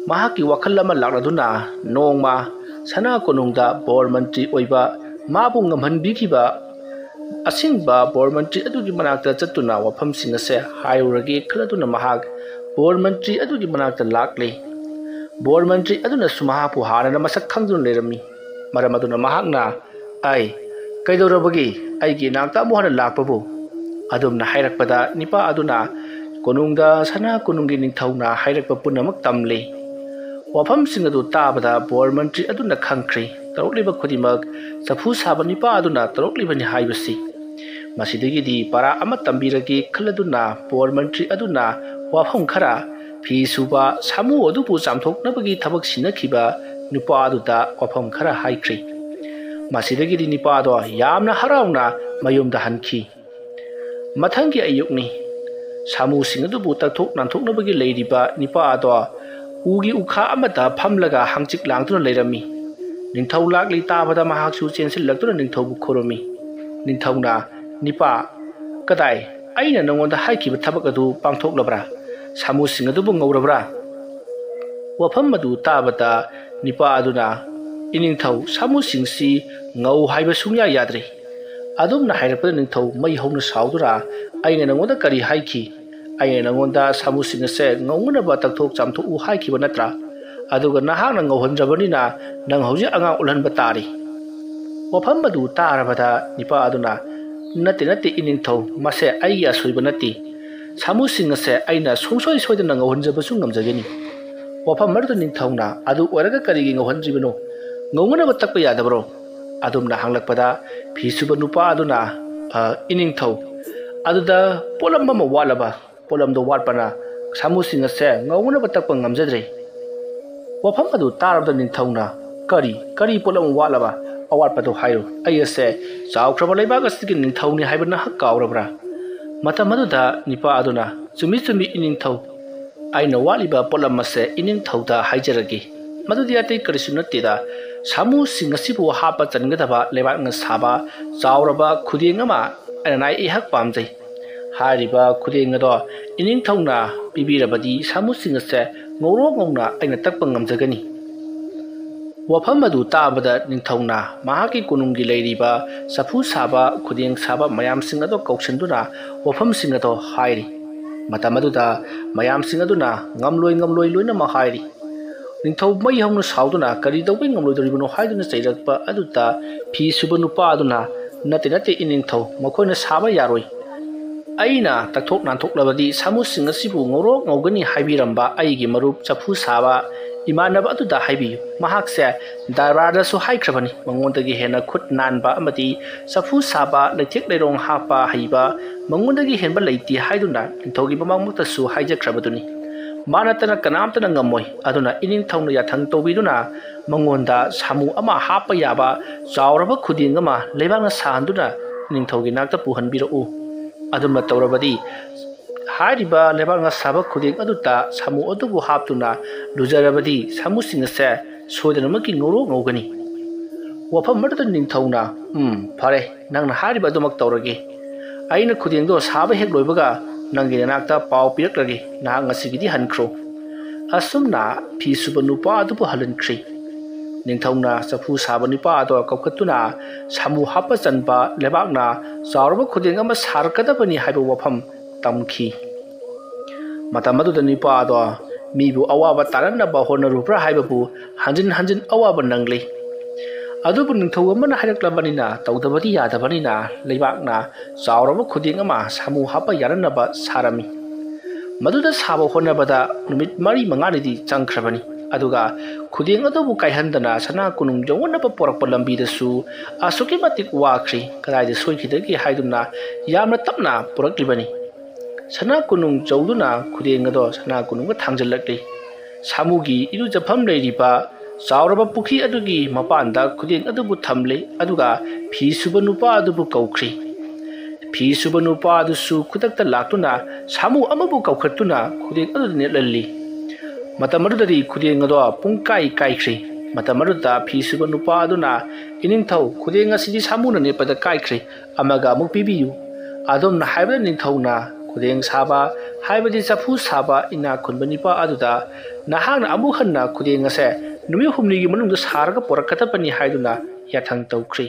ꯃꯍꯥꯛꯀꯤ ꯋꯥꯈꯜ ꯑꯃ ꯂꯥꯛꯂꯗꯨꯅ ꯅꯣꯡꯃ ꯁꯅꯥ ꯀꯣꯅꯨꯡꯗ ꯕꯣꯔ ꯃꯟꯇ꯭ꯔꯤ ꯑꯣꯏꯕ ꯃꯥꯕꯨ ꯉꯝꯍꯟꯕꯤꯈꯤꯕ ꯑꯁꯦꯡꯕ ꯕꯣꯔ ꯃꯟꯇ꯭ꯔꯤ ꯑꯗꯨꯒꯤ ꯃꯅꯥꯛꯇ ꯆꯠꯇꯨꯅ ꯋꯥꯐꯝꯁꯤꯡ ꯑꯁꯦ ꯍꯥꯏꯔꯨꯔꯒꯦ ꯈꯜꯂꯗꯨꯅ ꯃꯍꯥꯛ ꯕꯣꯔ ꯃꯟꯇ꯭ꯔꯤ ꯑꯗꯨꯒꯤ ꯃꯅꯥꯛꯇ ꯂꯥꯛꯂꯤ꯫ ꯕꯣꯔ ꯃꯟꯇ꯭ꯔꯤ ꯑꯗꯨꯅꯁꯨ ꯃꯍꯥꯛꯄꯨ ꯍꯥꯟꯅꯅ ꯃꯁꯛ ꯈꯪꯗꯨꯅ ꯂꯩꯔꯝꯃꯤ꯫ ꯃꯔꯝ ꯑꯗꯨꯅ ꯃꯍꯥꯛꯅ, "ꯑꯩ ꯀꯩꯗꯧꯔꯕꯒꯦ? ꯑꯩꯒꯤ ꯏꯅꯥꯛꯇ ꯑꯃꯨꯛ ꯍꯟꯅ ꯂꯥꯛꯄꯕꯨ?" ꯑꯗꯨꯝꯅ ꯍꯥꯏꯔꯛꯄꯗ ꯅꯤꯄꯥ ꯑꯗꯨꯅ ꯀꯣꯅꯨꯡꯗ ꯁꯅꯥ ꯀꯣꯅꯨꯡꯒꯤ ꯅꯤꯡꯊꯧꯅ ꯍꯥꯏꯔꯛꯄ ꯄꯨꯝꯅꯃꯛ ꯇꯝꯂꯤ꯫ ꯋꯥꯐꯝꯁꯤꯡ ꯑꯗꯨ ꯇꯥꯕꯗ ꯕꯣꯔ ꯃꯟꯇ꯭ꯔꯤ ꯑꯗꯨꯅ ꯈꯪꯈ꯭ꯔꯦ, ꯇꯧꯔꯛꯂꯤꯕ ꯈꯨꯗꯤꯡꯃꯛ ꯆꯐꯨ ꯁꯥꯕ ꯅꯤꯄꯥ ꯑꯗꯨꯅ ꯇꯧꯔꯛꯂꯤꯕꯅꯤ ꯍꯥꯏꯕꯁꯤ꯫ ꯃꯁꯤꯗꯒꯤꯗꯤ ꯄꯔꯥ ꯑꯃ ꯇꯝꯕꯤꯔꯒꯦ ꯈꯜꯂꯗꯨꯅ ꯕꯣꯔ ꯃꯟꯇ꯭ꯔꯤ ꯑꯗꯨꯅ ꯋꯥꯐꯝ ꯈꯔ, ꯐꯤ ꯁꯨꯕ ꯁꯥꯃꯨ ꯑꯗꯨꯕꯨ ꯆꯥꯝꯊꯣꯛꯅꯕꯒꯤ ꯊꯕꯛ ꯁꯤꯟꯅꯈꯤꯕ ꯅꯨꯄꯥ ꯑꯗꯨꯗ ꯋꯥꯐꯝ ꯈꯔ ꯍꯥꯏꯈ꯭ꯔꯤ꯫ ꯃꯁꯤꯗꯒꯤꯗꯤ ꯅꯤꯄꯥꯗꯣ ꯌꯥꯝꯅ ꯍꯔꯥꯎꯅ ꯃꯌꯨꯝꯗ ꯍꯟꯈꯤ꯫ ꯃꯊꯪꯒꯤ ꯑꯌꯨꯛꯅꯤ꯫ ꯁꯥꯃꯨꯁꯤꯡ ꯑꯗꯨꯕꯨ ꯇꯛꯊꯣꯛ ꯅꯥꯟꯊꯣꯛꯅꯕꯒꯤ ꯂꯩꯔꯤꯕ ꯅꯤꯄꯥ ꯑꯗꯣ ꯎꯒꯤ ꯎꯈꯥ ꯑꯃꯗ ꯐꯝꯂꯒ ꯍꯪꯆꯤꯛ ꯂꯥꯡꯗꯨꯅ ꯂꯩꯔꯝꯃꯤ꯫ ꯅꯤꯡꯊꯧ ꯂꯥꯛꯂꯤ ꯇꯥꯕꯗ ꯃꯍꯥꯛꯁꯨ ꯆꯦꯟꯁꯤꯜꯂꯛꯇꯨꯅ ꯅꯤꯡꯊꯧꯕꯨ ꯈꯨꯔꯨꯝꯃꯤ꯫ ꯅꯤꯡꯊꯧꯅ, "ꯅꯤꯄꯥ, ꯀꯗꯥꯏ? ꯑꯩꯅ ꯅꯉꯣꯟꯗ ꯍꯥꯏꯈꯤꯕ ꯊꯕꯛ ꯑꯗꯨ ꯄꯥꯡꯊꯣꯛꯂꯕ꯭ꯔꯥ? ꯁꯥꯃꯨꯁꯤꯡ ꯑꯗꯨꯕꯨ ꯉꯧꯔꯕ꯭ꯔꯥ?" ꯋꯥꯐꯝ ꯑꯗꯨ ꯇꯥꯕꯗ ꯅꯤꯄꯥ ꯑꯗꯨꯅ, "ꯏꯅꯤꯡꯊꯧ, ꯁꯥꯃꯨꯁꯤꯡꯁꯤ ꯉꯧ ꯍꯥꯏꯕ ꯁꯨꯡꯌꯥ ꯌꯥꯗ꯭ꯔꯦ꯫" ꯑꯗꯨꯝꯅ ꯍꯥꯏꯔꯛꯄꯗ ꯅꯤꯡꯊꯧ ꯃꯩ ꯍꯧꯅ ꯁꯥꯎꯗꯨꯅ, "ꯑꯩꯅ ꯅꯉꯣꯟꯗ ꯀꯔꯤ ꯍꯥꯏꯈꯤ? ꯑꯩꯅ ꯅꯉꯣꯟꯗ ꯁꯥꯃꯨꯁꯤꯡ ꯑꯁꯦ ꯉꯧꯅꯅꯕ ꯇꯛꯊꯣꯛ ꯆꯥꯝꯊꯣꯛꯎ ꯍꯥꯏꯈꯤꯕ ꯅꯠꯇ꯭ꯔꯥ? ꯑꯗꯨꯒ ꯅꯍꯥꯛꯅ ꯉꯧꯍꯟꯗ꯭ꯔꯕꯅꯤꯅ ꯅꯪ ꯍꯧꯖꯤꯛ ꯑꯉꯥꯡ ꯑꯣꯜꯍꯟꯕ ꯇꯥꯔꯤ꯫" ꯋꯥꯐꯝ ꯑꯗꯨ ꯇꯥꯔꯕꯗ ꯅꯤꯄꯥ ꯑꯗꯨꯅ, "ꯅꯠꯇꯦ, ꯅꯠꯇꯦ, ꯏꯅꯤꯡꯊꯧ, ꯃꯁꯦ ꯑꯩꯒꯤ ꯑꯁꯣꯏꯕ ꯅꯠꯇꯦ꯫ ꯁꯥꯃꯨꯁꯤꯡ ꯑꯁꯦ ꯑꯩꯅ ꯁꯨꯡꯁꯣꯏ ꯁꯣꯏꯗꯅ ꯉꯧꯍꯟꯖꯕꯁꯨ ꯉꯝꯖꯒꯅꯤ꯫" ꯋꯥꯐꯝ ꯑꯗꯨꯗ ꯅꯤꯡꯊꯧꯅ, "ꯑꯗꯨ ꯑꯣꯏꯔꯒ ꯀꯔꯤꯒꯤ ꯉꯧꯍꯟꯗ꯭ꯔꯤꯕꯅꯣ? ꯉꯧꯅꯅꯕ ꯇꯛꯄ ꯌꯥꯗꯕꯔꯣ?" ꯑꯗꯨꯝꯅ ꯍꯪꯂꯛꯄꯗ ꯐꯤ ꯁꯨꯕ ꯅꯨꯄꯥ ꯑꯗꯨꯅ, "ꯑ, ꯏꯅꯤꯡꯊꯧ, ꯑꯗꯨꯗ ꯄꯣꯠꯂꯝ ꯑꯃ ꯋꯥꯠꯂꯕ, ꯄꯣꯠꯂꯝꯗꯣ ꯋꯥꯠꯄꯅ ꯁꯥꯃꯨꯁꯤꯡ ꯑꯁꯦ ꯉꯧꯅꯅꯕ ꯇꯛꯄ ꯉꯝꯖꯗ꯭ꯔꯦ꯫" ꯋꯥꯐꯝ ꯑꯗꯨ ꯇꯥꯔꯕꯗ ꯅꯤꯡꯊꯧꯅ, "ꯀꯔꯤ, ꯀꯔꯤ ꯄꯣꯠꯂꯝ ꯋꯥꯠꯂꯕ? ꯑꯋꯥꯠꯄꯗꯨ ꯍꯥꯏꯌꯨ꯫ ꯑꯩ ꯑꯁꯦ ꯆꯥꯎꯈ꯭ꯔꯕ ꯂꯩꯕꯥꯛ ꯑꯁꯤꯒꯤ ꯅꯤꯡꯊꯧꯅꯤ ꯍꯥꯏꯕ ꯅꯍꯥꯛ ꯀꯥꯎꯔꯕ꯭ꯔꯥ?" ꯃꯇꯝ ꯑꯗꯨꯗ ꯅꯤꯄꯥ ꯑꯗꯨꯅ, "ꯆꯨꯝꯃꯤ, ꯆꯨꯝꯃꯤ, ꯏꯅꯤꯡꯊꯧ꯫ ꯑꯩꯅ ꯋꯥꯠꯂꯤꯕ ꯄꯣꯠꯂꯝ ꯑꯁꯦ ꯏꯅꯤꯡꯊꯧꯗ ꯍꯥꯏꯖꯔꯒꯦ꯫ ꯃꯗꯨꯗꯤ ꯑꯇꯩ ꯀꯔꯤꯁꯨ ꯅꯠꯇꯦꯗ, ꯁꯥꯃꯨꯁꯤꯡ ꯑꯁꯤꯕꯨ ꯍꯥꯞꯄ ꯆꯟꯒꯗꯕ ꯂꯩꯕꯥꯛꯅ ꯁꯥꯕ ꯆꯥꯎꯔꯕ ꯈꯨꯗꯦꯡ ꯑꯃ ꯑꯩꯅ ꯅꯥꯏ ꯑꯩꯍꯥꯛ ꯄꯥꯝꯖꯩ꯫ ꯍꯥꯏꯔꯤꯕ ꯈꯨꯗꯦꯡ ꯑꯗꯣ ꯏꯅꯤꯡꯊꯧꯅ ꯄꯤꯕꯤꯔꯕꯗꯤ ꯁꯥꯃꯨꯁꯤꯡ ꯑꯁꯦ ꯉꯧꯔꯣꯛ ꯉꯧꯅ ꯑꯩꯅ ꯇꯛꯄ ꯉꯝꯖꯒꯅꯤ꯫" ꯋꯥꯐꯝ ꯑꯗꯨ ꯇꯥꯕꯗ ꯅꯤꯡꯊꯧꯅ ꯃꯍꯥꯛꯀꯤ ꯀꯣꯅꯨꯡꯒꯤ ꯂꯩꯔꯤꯕ ꯆꯐꯨ ꯁꯥꯕ, ꯈꯨꯗꯦꯡ ꯁꯥꯕ ꯃꯌꯥꯝꯁꯤꯡ ꯑꯗꯣ ꯀꯧꯁꯤꯟꯗꯨꯅ ꯋꯥꯐꯝꯁꯤꯡ ꯑꯗꯣ ꯍꯥꯏꯔꯤ꯫ ꯃꯇꯝ ꯑꯗꯨꯗ ꯃꯌꯥꯝꯁꯤꯡ ꯑꯗꯨꯅ ꯉꯝꯂꯣꯏ ꯉꯝꯂꯣꯏ ꯂꯣꯏꯅꯃꯛ ꯍꯥꯏꯔꯤ꯫ ꯅꯤꯡꯊꯧ ꯃꯩ ꯍꯧꯅ ꯁꯥꯎꯗꯨꯅ "ꯀꯔꯤ ꯇꯧꯕꯩ ꯉꯝꯂꯣꯏꯗꯧꯔꯤꯕꯅꯣ?" ꯍꯥꯏꯗꯨꯅ ꯆꯩꯔꯛꯄ ꯑꯗꯨꯗ ꯐꯤ ꯁꯨꯕ ꯅꯨꯄꯥ ꯑꯗꯨꯅ, "ꯅꯠꯇꯦ, ꯅꯠꯇꯦ, ꯏꯅꯤꯡꯊꯧ, ꯃꯈꯣꯏꯅ ꯁꯥꯕ ꯌꯥꯔꯣꯏ꯫ ꯑꯩꯅ ꯇꯛꯊꯣꯛ ꯅꯥꯟꯊꯣꯛꯂꯕꯗꯤ ꯁꯥꯃꯨꯁꯤꯡ ꯑꯁꯤꯕꯨ ꯉꯧꯔꯣꯛ ꯉꯧꯒꯅꯤ ꯍꯥꯏꯕꯤꯔꯝꯕ ꯑꯩꯒꯤ ꯃꯔꯨꯞ ꯆꯐꯨ ꯁꯥꯕ ꯏꯃꯥꯟꯅꯕ ꯑꯗꯨꯗ ꯍꯥꯏꯕꯤꯌꯨ꯫ ꯃꯍꯥꯛꯁꯦ ꯗꯔꯕꯥꯔꯗꯁꯨ ꯍꯥꯏꯈ꯭ꯔꯕꯅꯤ, ꯃꯉꯣꯟꯗꯒꯤ ꯍꯦꯟꯅ ꯈꯨꯠ ꯅꯥꯟꯕ ꯑꯃꯗꯤ ꯆꯐꯨ ꯁꯥꯕ, ꯂꯩꯊꯦꯛ ꯂꯩꯔꯣꯡ ꯍꯥꯞꯄ ꯍꯩꯕ ꯃꯉꯣꯟꯗꯒꯤ ꯍꯦꯟꯕ ꯂꯩꯇꯦ" ꯍꯥꯏꯗꯨꯅ ꯅꯤꯡꯊꯧꯒꯤ ꯃꯃꯥꯡꯃꯛꯇꯁꯨ ꯍꯥꯏꯖꯈ꯭ꯔꯕꯗꯨꯅꯤ꯫ ꯃꯥ ꯅꯠꯇꯅ ꯀꯅꯥꯝꯇꯅ ꯉꯝꯃꯣꯏ꯫ ꯑꯗꯨꯅ ꯏꯅꯤꯡꯊꯧꯅ ꯌꯥꯊꯪ ꯇꯧꯕꯤꯗꯨꯅ ꯃꯉꯣꯟꯗ ꯁꯥꯃꯨ ꯑꯃ ꯍꯥꯞꯄ ꯌꯥꯕ ꯆꯥꯎꯔꯕ ꯈꯨꯗꯦꯡ ꯑꯃ ꯂꯩꯕꯥꯛꯅ ꯁꯥꯍꯟꯗꯨꯅ ꯅꯤꯡꯊꯧꯒꯤ ꯅꯥꯛꯇ ꯄꯨꯍꯟꯕꯤꯔꯛꯎ꯫ ꯑꯗꯨꯝꯅ ꯇꯧꯔꯕꯗꯤ ꯍꯥꯏꯔꯤꯕ ꯂꯩꯕꯥꯛꯅ ꯁꯥꯕ ꯈꯨꯗꯦꯡ ꯑꯗꯨꯗ ꯁꯥꯃꯨ ꯑꯗꯨꯕꯨ ꯍꯥꯞꯇꯨꯅ ꯂꯨꯖꯔꯕꯗꯤ ꯁꯥꯃꯨꯁꯤꯡ ꯑꯁꯦ ꯁꯣꯏꯗꯅꯃꯛꯀꯤ ꯉꯧꯔꯣꯛ ꯉꯧꯒꯅꯤ꯫ ꯋꯥꯐꯝ ꯑꯗꯨꯗ ꯅꯤꯡꯊꯧꯅ, "ꯎꯝ, ꯐꯔꯦ, ꯅꯪꯅ ꯍꯥꯏꯔꯤꯕ ꯑꯗꯨꯃꯛ ꯇꯧꯔꯒꯦ꯫ ꯑꯩꯅ ꯈꯨꯗꯦꯡꯗꯣ ꯁꯥꯕ ꯍꯦꯛ ꯂꯣꯏꯕꯒ ꯅꯪꯒꯤ ꯅꯅꯥꯛꯇ ꯄꯥꯎ ꯄꯤꯔꯛꯂꯒꯦ, ꯅꯍꯥꯛ ꯉꯁꯤꯒꯤꯗꯤ ꯍꯟꯈ꯭ꯔꯣ"꯫ ꯑꯁꯨꯝꯅ ꯐꯤ ꯁꯨꯕ ꯅꯨꯄꯥ ꯑꯗꯨꯕꯨ ꯍꯜꯍꯟꯈ꯭ꯔꯤ꯫ ꯅꯤꯡꯊꯧꯅ ꯆꯐꯨ ꯁꯥꯕ ꯅꯨꯄꯥ ꯑꯗꯣ ꯀꯧꯈꯠꯇꯨꯅ ꯁꯥꯃꯨ ꯍꯥꯞꯄ ꯆꯟꯕ ꯂꯩꯕꯥꯛꯅ ꯆꯥꯎꯔꯕ ꯈꯨꯗꯦꯡ ꯑꯃ ꯁꯥꯔꯛꯀꯗꯕꯅꯤ ꯍꯥꯏꯕ ꯋꯥꯐꯝ ꯇꯝꯈꯤ꯫ ꯃꯇꯝ ꯑꯗꯨꯗ ꯅꯨꯄꯥ ꯑꯗꯣ ꯃꯤꯕꯨ ꯑꯋꯥꯕ ꯇꯥꯔꯟꯅꯕ ꯍꯣꯠꯅꯔꯨꯕ꯭ꯔꯥ ꯍꯥꯏꯕꯕꯨ ꯍꯟꯖꯤꯟ ꯍꯟꯖꯤꯟ ꯑꯋꯥꯕ ꯅꯪꯂꯤ꯫ ꯑꯗꯨꯕꯨ ꯅꯤꯡꯊꯧ ꯑꯃꯅ ꯍꯥꯏꯔꯛꯂꯕꯅꯤꯅ ꯇꯧꯗꯕꯗꯤ ꯌꯥꯗꯕꯅꯤꯅ ꯂꯩꯕꯥꯛꯅ ꯆꯥꯎꯔꯕ ꯈꯨꯗꯦꯡ ꯑꯃ ꯁꯥꯃꯨ ꯍꯥꯞꯄ ꯌꯥꯅꯅꯕ ꯁꯥꯔꯝꯃꯤ꯫ ꯃꯗꯨꯗ ꯁꯥꯕ ꯍꯣꯠꯅꯕꯗ ꯅꯨꯃꯤꯠ ꯃꯔꯤ ꯃꯉꯥꯅꯤꯗꯤ ꯆꯪꯈ꯭ꯔꯕꯅꯤ꯫ ꯑꯗꯨꯒ ꯈꯨꯗꯦꯡ ꯑꯗꯨꯕꯨ ꯀꯥꯏꯍꯟꯗꯅ ꯁꯅꯥ ꯀꯣꯅꯨꯡ ꯌꯧꯅꯅꯕ ꯄꯣꯔꯛꯄ ꯂꯝꯕꯤꯗꯁꯨ ꯑꯁꯨꯛꯀꯤ ꯃꯇꯤꯛ ꯋꯥꯈ꯭ꯔꯤ꯫ ꯀꯗꯥꯏꯗ ꯁꯣꯏꯈꯤꯗꯒꯦ ꯍꯥꯏꯗꯨꯅ ꯌꯥꯝꯅ ꯇꯞꯅ ꯄꯨꯔꯛꯂꯤꯕꯅꯤ꯫ ꯁꯅꯥ ꯀꯣꯅꯨꯡ ꯌꯧꯗꯨꯅ ꯈꯨꯗꯦꯡ ꯑꯗꯣ ꯁꯅꯥ ꯀꯣꯅꯨꯡꯗ ꯊꯥꯡꯖꯤꯜꯂꯛꯂꯤ꯫ ꯁꯥꯃꯨꯒꯤ ꯏꯔꯨꯖꯐꯝ ꯂꯩꯔꯤꯕ ꯆꯥꯎꯔꯕ ꯄꯨꯈ꯭ꯔꯤ ꯑꯗꯨꯒꯤ ꯃꯄꯥꯟꯗ ꯈꯨꯗꯦꯡ ꯑꯗꯨꯕꯨ ꯊꯝꯂꯦ, ꯑꯗꯨꯒ ꯐꯤ ꯁꯨꯕ ꯅꯨꯄꯥ ꯑꯗꯨꯕꯨ ꯀꯧꯈ꯭ꯔꯤ꯫ ꯐꯤ ꯁꯨꯕ ꯅꯨꯄꯥ ꯑꯗꯨꯁꯨ ꯈꯨꯗꯛꯇ ꯂꯥꯛꯇꯨꯅ ꯁꯥꯃꯨ ꯑꯃꯕꯨ ꯀꯧꯈꯠꯇꯨꯅ ꯈꯨꯗꯦꯡ ꯑꯗꯨꯗ ꯅꯦꯠꯍꯜꯂꯤ꯫ ꯃꯇꯝ ꯑꯗꯨꯗꯗꯤ ꯈꯨꯗꯦꯡ ꯑꯗꯣ ꯄꯨꯡꯀꯥꯏ ꯀꯥꯏꯈ꯭ꯔꯤ꯫ ꯃꯇꯝ ꯑꯗꯨꯗ ꯐꯤ ꯁꯨꯕ ꯅꯨꯄꯥ ꯑꯗꯨꯅ, "ꯏꯅꯤꯡꯊꯧ, ꯈꯨꯗꯦꯡ ꯑꯁꯤꯗꯤ ꯁꯥꯃꯨꯅ ꯅꯦꯠꯄꯗ ꯀꯥꯏꯈ꯭ꯔꯦ, ꯑꯃꯒ ꯑꯃꯨꯛ ꯄꯤꯕꯤꯌꯨ"꯫ ꯑꯗꯨꯝꯅ ꯍꯥꯏꯕꯗ ꯅꯤꯡꯊꯧꯅ ꯈꯨꯗꯦꯡ ꯁꯥꯕ, ꯍꯥꯏꯕꯗꯤ ꯆꯐꯨ ꯁꯥꯕ ꯏꯅꯥꯛ ꯈꯨꯟꯕ ꯅꯨꯄꯥ ꯑꯗꯨꯗ, "ꯅꯍꯥꯛꯅ ꯑꯃꯨꯛ ꯍꯟꯅ ꯈꯨꯗꯦꯡ ꯑꯁꯦ ꯅꯨꯃꯤꯠ ꯍꯨꯝꯅꯤꯒꯤ ꯃꯅꯨꯡꯗ ꯁꯥꯔꯒ ꯄꯨꯔꯛꯀꯗꯕꯅꯤ ꯍꯥꯏꯗꯨꯅ ꯌꯥꯊꯪ ꯇꯧꯈ꯭ꯔꯤ꯫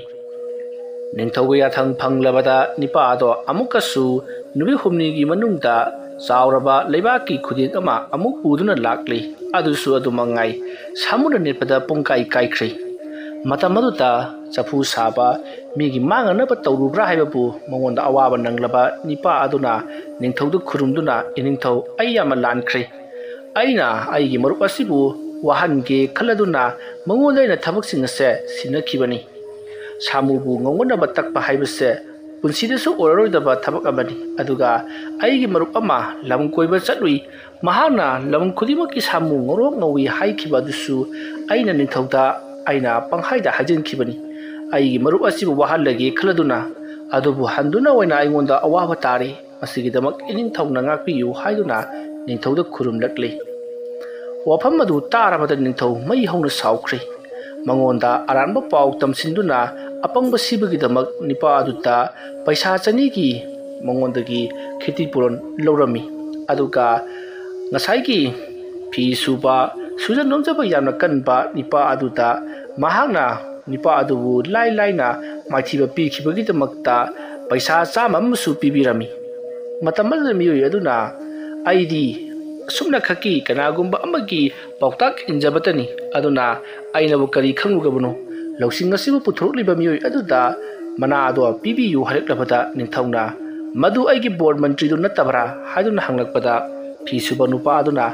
ꯅꯤꯡꯊꯧꯒ ꯌꯥꯊꯪ ꯐꯪꯂꯕꯗ ꯅꯤꯄꯥ ꯑꯗꯣ ꯑꯃꯨꯛꯀꯁꯨ ꯅꯨꯃꯤꯠ ꯍꯨꯝꯅꯤꯒꯤ ꯃꯅꯨꯡꯗ ꯆꯥꯎꯔꯕ ꯂꯩꯕꯥꯛꯀꯤ ꯈꯨꯗꯦꯡ ꯑꯃ ꯑꯃꯨꯛ ꯄꯨꯗꯨꯅ ꯂꯥꯛꯂꯤ꯫ ꯑꯗꯨꯁꯨ ꯑꯗꯨꯃꯉꯥꯏ, ꯁꯥꯃꯨꯅ ꯅꯦꯠꯄꯗ ꯄꯨꯡꯀꯥꯏ ꯀꯥꯏꯈ꯭ꯔꯦ꯫ ꯃꯇꯝ ꯑꯗꯨꯗ ꯆꯐꯨ ꯁꯥꯕ, ꯃꯤꯒꯤ ꯃꯥꯡꯅꯅꯕ ꯇꯧꯔꯨꯕ꯭ꯔꯥ ꯍꯥꯏꯕꯕꯨ ꯃꯉꯣꯟꯗ ꯑꯋꯥꯕ ꯅꯪꯂꯕ ꯅꯤꯄꯥ ꯑꯗꯨꯅ ꯅꯤꯡꯊꯧꯗ ꯈꯨꯔꯨꯝꯗꯨꯅ, "ꯏꯅꯤꯡꯊꯧ, ꯑꯩ ꯌꯥꯝꯅ ꯂꯥꯟꯈ꯭ꯔꯦ꯫ ꯑꯩꯅ ꯑꯩꯒꯤ ꯃꯔꯨꯞ ꯑꯁꯤꯕꯨ ꯋꯥꯍꯟꯒꯦ ꯈꯜꯂꯗꯨꯅ ꯃꯉꯣꯟꯗ ꯑꯩꯅ ꯊꯕꯛꯁꯤꯡ ꯑꯁꯦ ꯁꯤꯟꯅꯈꯤꯕꯅꯤ꯫ ꯁꯥꯃꯨꯕꯨ ꯉꯧꯒꯅꯕ ꯇꯛꯄ ꯍꯥꯏꯕꯁꯦ ꯄꯨꯟꯁꯤꯗꯁꯨ ꯑꯣꯏꯔꯔꯣꯏꯗꯕ ꯊꯕꯛ ꯑꯃꯅꯤ꯫ ꯑꯗꯨꯒ ꯑꯩꯒꯤ ꯃꯔꯨꯞ ꯑꯃ ꯂꯝ ꯀꯣꯏꯕ ꯆꯠꯂꯨꯏ꯫ ꯃꯍꯥꯛꯅ ꯂꯝ ꯈꯨꯗꯤꯡꯃꯛꯀꯤ ꯁꯥꯃꯨ ꯉꯧꯔꯣꯛ ꯉꯧꯏ ꯍꯥꯏꯈꯤꯕ ꯑꯗꯨꯁꯨ ꯑꯩꯅ ꯅꯤꯡꯊꯧꯗ ꯑꯩꯅ ꯄꯪꯍꯥꯏꯗ ꯍꯥꯏꯖꯤꯟꯈꯤꯕꯅꯤ꯫ ꯑꯩꯒꯤ ꯃꯔꯨꯞ ꯑꯁꯤꯕꯨ ꯋꯥꯍꯜꯂꯒꯦ ꯈꯜꯂꯗꯨꯅ, ꯑꯗꯨꯕꯨ ꯍꯟꯗꯨꯅ ꯑꯣꯏꯅ ꯑꯩꯉꯣꯟꯗ ꯑꯋꯥꯕ ꯇꯥꯔꯦ꯫ ꯃꯁꯤꯒꯤꯗꯃꯛ ꯏꯅꯤꯡꯊꯧꯅ ꯉꯥꯛꯄꯤꯌꯨ" ꯍꯥꯏꯗꯨꯅ ꯅꯤꯡꯊꯧꯗ ꯈꯨꯔꯨꯝꯂꯛꯂꯤ꯫ ꯋꯥꯐꯝ ꯑꯗꯨ ꯇꯥꯔꯕꯗ ꯅꯤꯡꯊꯧ ꯃꯩ ꯍꯧꯅ ꯁꯥꯎꯈ꯭ꯔꯦ꯫ ꯃꯉꯣꯟꯗ ꯑꯔꯥꯟꯕ ꯄꯥꯎ ꯇꯝꯁꯤꯟꯗꯨꯅ ꯑꯄꯪꯕ ꯁꯤꯕꯒꯤꯗꯃꯛ ꯅꯤꯄꯥ ꯑꯗꯨꯗ ꯄꯩꯁꯥ ꯆꯅꯤꯒꯤ ꯃꯉꯣꯟꯗꯒꯤ ꯈꯦꯇꯤ ꯄꯨꯔꯣꯟ ꯂꯧꯔꯝꯃꯤ꯫ ꯑꯗꯨꯒ ꯉꯁꯥꯏꯒꯤ ꯐꯤ ꯁꯨꯕ, ꯁꯨꯖ ꯅꯣꯝꯖꯕ ꯌꯥꯝꯅ ꯀꯟꯕ ꯅꯤꯄꯥ ꯑꯗꯨꯗ ꯃꯍꯥꯛꯅ ꯅꯤꯄꯥ ꯑꯗꯨꯕꯨ ꯂꯥꯏ ꯂꯥꯏꯅ ꯃꯥꯏꯊꯤꯕ ꯄꯤꯈꯤꯕꯒꯤꯗꯃꯛꯇ ꯄꯩꯁꯥ ꯆꯥꯝꯃ ꯑꯃꯁꯨ ꯄꯤꯕꯤꯔꯝꯃꯤ꯫ ꯃꯇꯝ ꯑꯗꯨꯗ ꯃꯤꯑꯣꯏ ꯑꯗꯨꯅ, "ꯑꯩꯗꯤ ꯑꯁꯨꯝꯅꯈꯛꯀꯤ ꯀꯅꯥꯒꯨꯝꯕ ꯑꯃꯒꯤ ꯄꯥꯎꯇꯥꯛ ꯏꯟꯖꯕꯇꯅꯤ꯫ ꯑꯗꯨꯅ ꯑꯩꯅꯕꯨ ꯀꯔꯤ ꯈꯪꯂꯨꯒꯕꯅꯣ?" ꯂꯧꯁꯤꯡ ꯑꯁꯤꯕꯨ ꯄꯨꯊꯣꯔꯛꯂꯤꯕ ꯃꯤꯑꯣꯏ ꯑꯗꯨꯗ ꯃꯅꯥ ꯑꯗꯣ ꯄꯤꯕꯤꯌꯨ ꯍꯥꯏꯔꯛꯂꯕꯗ ꯅꯤꯡꯊꯧꯅ, "ꯃꯗꯨ ꯑꯩꯒꯤ ꯕꯣꯔ ꯃꯟꯇ꯭ꯔꯤꯗꯨ ꯅꯠꯇꯕ꯭ꯔꯥ?" ꯍꯥꯏꯗꯨꯅ ꯍꯪꯂꯛꯄꯗ ꯐꯤ ꯁꯨꯕ ꯅꯨꯄꯥ ꯑꯗꯨꯅ,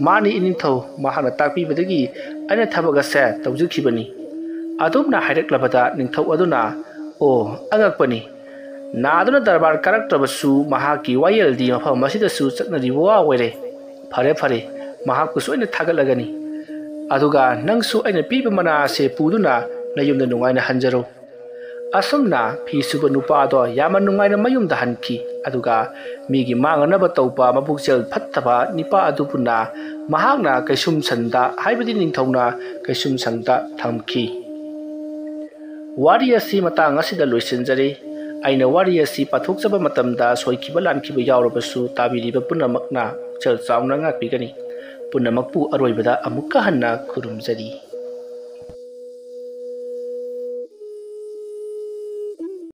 "ꯃꯥꯅꯤ ꯏꯅꯤꯡꯊꯧ, ꯃꯍꯥꯛꯅ ꯇꯥꯛꯄꯤꯕꯗꯒꯤ ꯑꯩꯅ ꯊꯕꯛ ꯑꯁꯦ ꯇꯧꯖꯈꯤꯕꯅꯤ" ꯑꯗꯨꯝꯅ ꯍꯥꯏꯔꯛꯂꯕꯗ ꯅꯤꯡꯊꯧ ꯑꯗꯨꯅ, "ꯑꯣ, ꯑꯉꯛꯄꯅꯤ꯫ ꯅꯥꯗꯨꯅ ꯗꯔꯕꯥꯔ ꯀꯥꯔꯛꯇ꯭ꯔꯕꯁꯨ ꯃꯍꯥꯛꯀꯤ ꯋꯥꯌꯦꯜꯗꯤ ꯃꯐꯝ ꯑꯁꯤꯗꯁꯨ ꯆꯠꯅꯔꯤꯕ ꯋꯥ ꯑꯣꯏꯔꯦ꯫ ꯐꯔꯦ, ꯐꯔꯦ, ꯃꯍꯥꯛꯄꯨꯁꯨ ꯑꯩꯅ ꯊꯥꯒꯠꯂꯒꯅꯤ꯫ ꯑꯗꯨꯒ ꯅꯪꯁꯨ ꯑꯩꯅ ꯄꯤꯕ ꯃꯅꯥ ꯑꯁꯦ ꯄꯨꯗꯨꯅ ꯅꯌꯨꯝꯗ ꯅꯨꯡꯉꯥꯏꯅ ꯍꯟꯖꯔꯣ"꯫ ꯑꯁꯨꯝꯅ ꯐꯤ ꯁꯨꯕ ꯅꯨꯄꯥ ꯑꯗꯣ ꯌꯥꯝꯅ ꯅꯨꯡꯉꯥꯏꯅ ꯃꯌꯨꯝꯗ ꯍꯟꯈꯤ꯫ ꯑꯗꯨꯒ ꯃꯤꯒꯤ ꯃꯥꯡꯅꯅꯕ ꯇꯧꯕ ꯃꯄꯨꯛꯆꯦꯜ ꯐꯠꯇꯕ ꯅꯤꯄꯥ ꯑꯗꯨꯕꯨꯅ ꯃꯍꯥꯛꯅ ꯀꯩꯁꯨꯝꯁꯪꯗ, ꯍꯥꯏꯕꯗꯤ ꯅꯤꯡꯊꯧꯅ ꯀꯩꯁꯨꯝꯁꯪꯗ ꯊꯝꯈꯤ꯫ ꯋꯥꯔꯤ ꯑꯁꯤ ꯃꯇꯥꯡ ꯑꯁꯤꯗ ꯂꯣꯏꯁꯤꯟꯖꯔꯦ꯫ ꯑꯩꯅ ꯋꯥꯔꯤ ꯑꯁꯤ ꯄꯥꯊꯣꯛꯆꯕ ꯃꯇꯝꯗ ꯁꯣꯏꯈꯤꯕ ꯂꯥꯟꯈꯤꯕ ꯌꯥꯎꯔꯕꯁꯨ ꯇꯥꯕꯤꯔꯤꯕ ꯄꯨꯝꯅꯃꯛꯅ ꯄꯨꯛꯆꯦꯜ ꯆꯥꯎꯅ ꯉꯥꯛꯄꯤꯒꯅꯤ꯫ ꯄꯨꯝꯅꯃꯛꯄꯨ ꯑꯔꯣꯏꯕꯗ ꯑꯃꯨꯛꯀ ꯍꯟꯅ ꯈꯨꯔꯨꯝꯖꯔꯤ꯫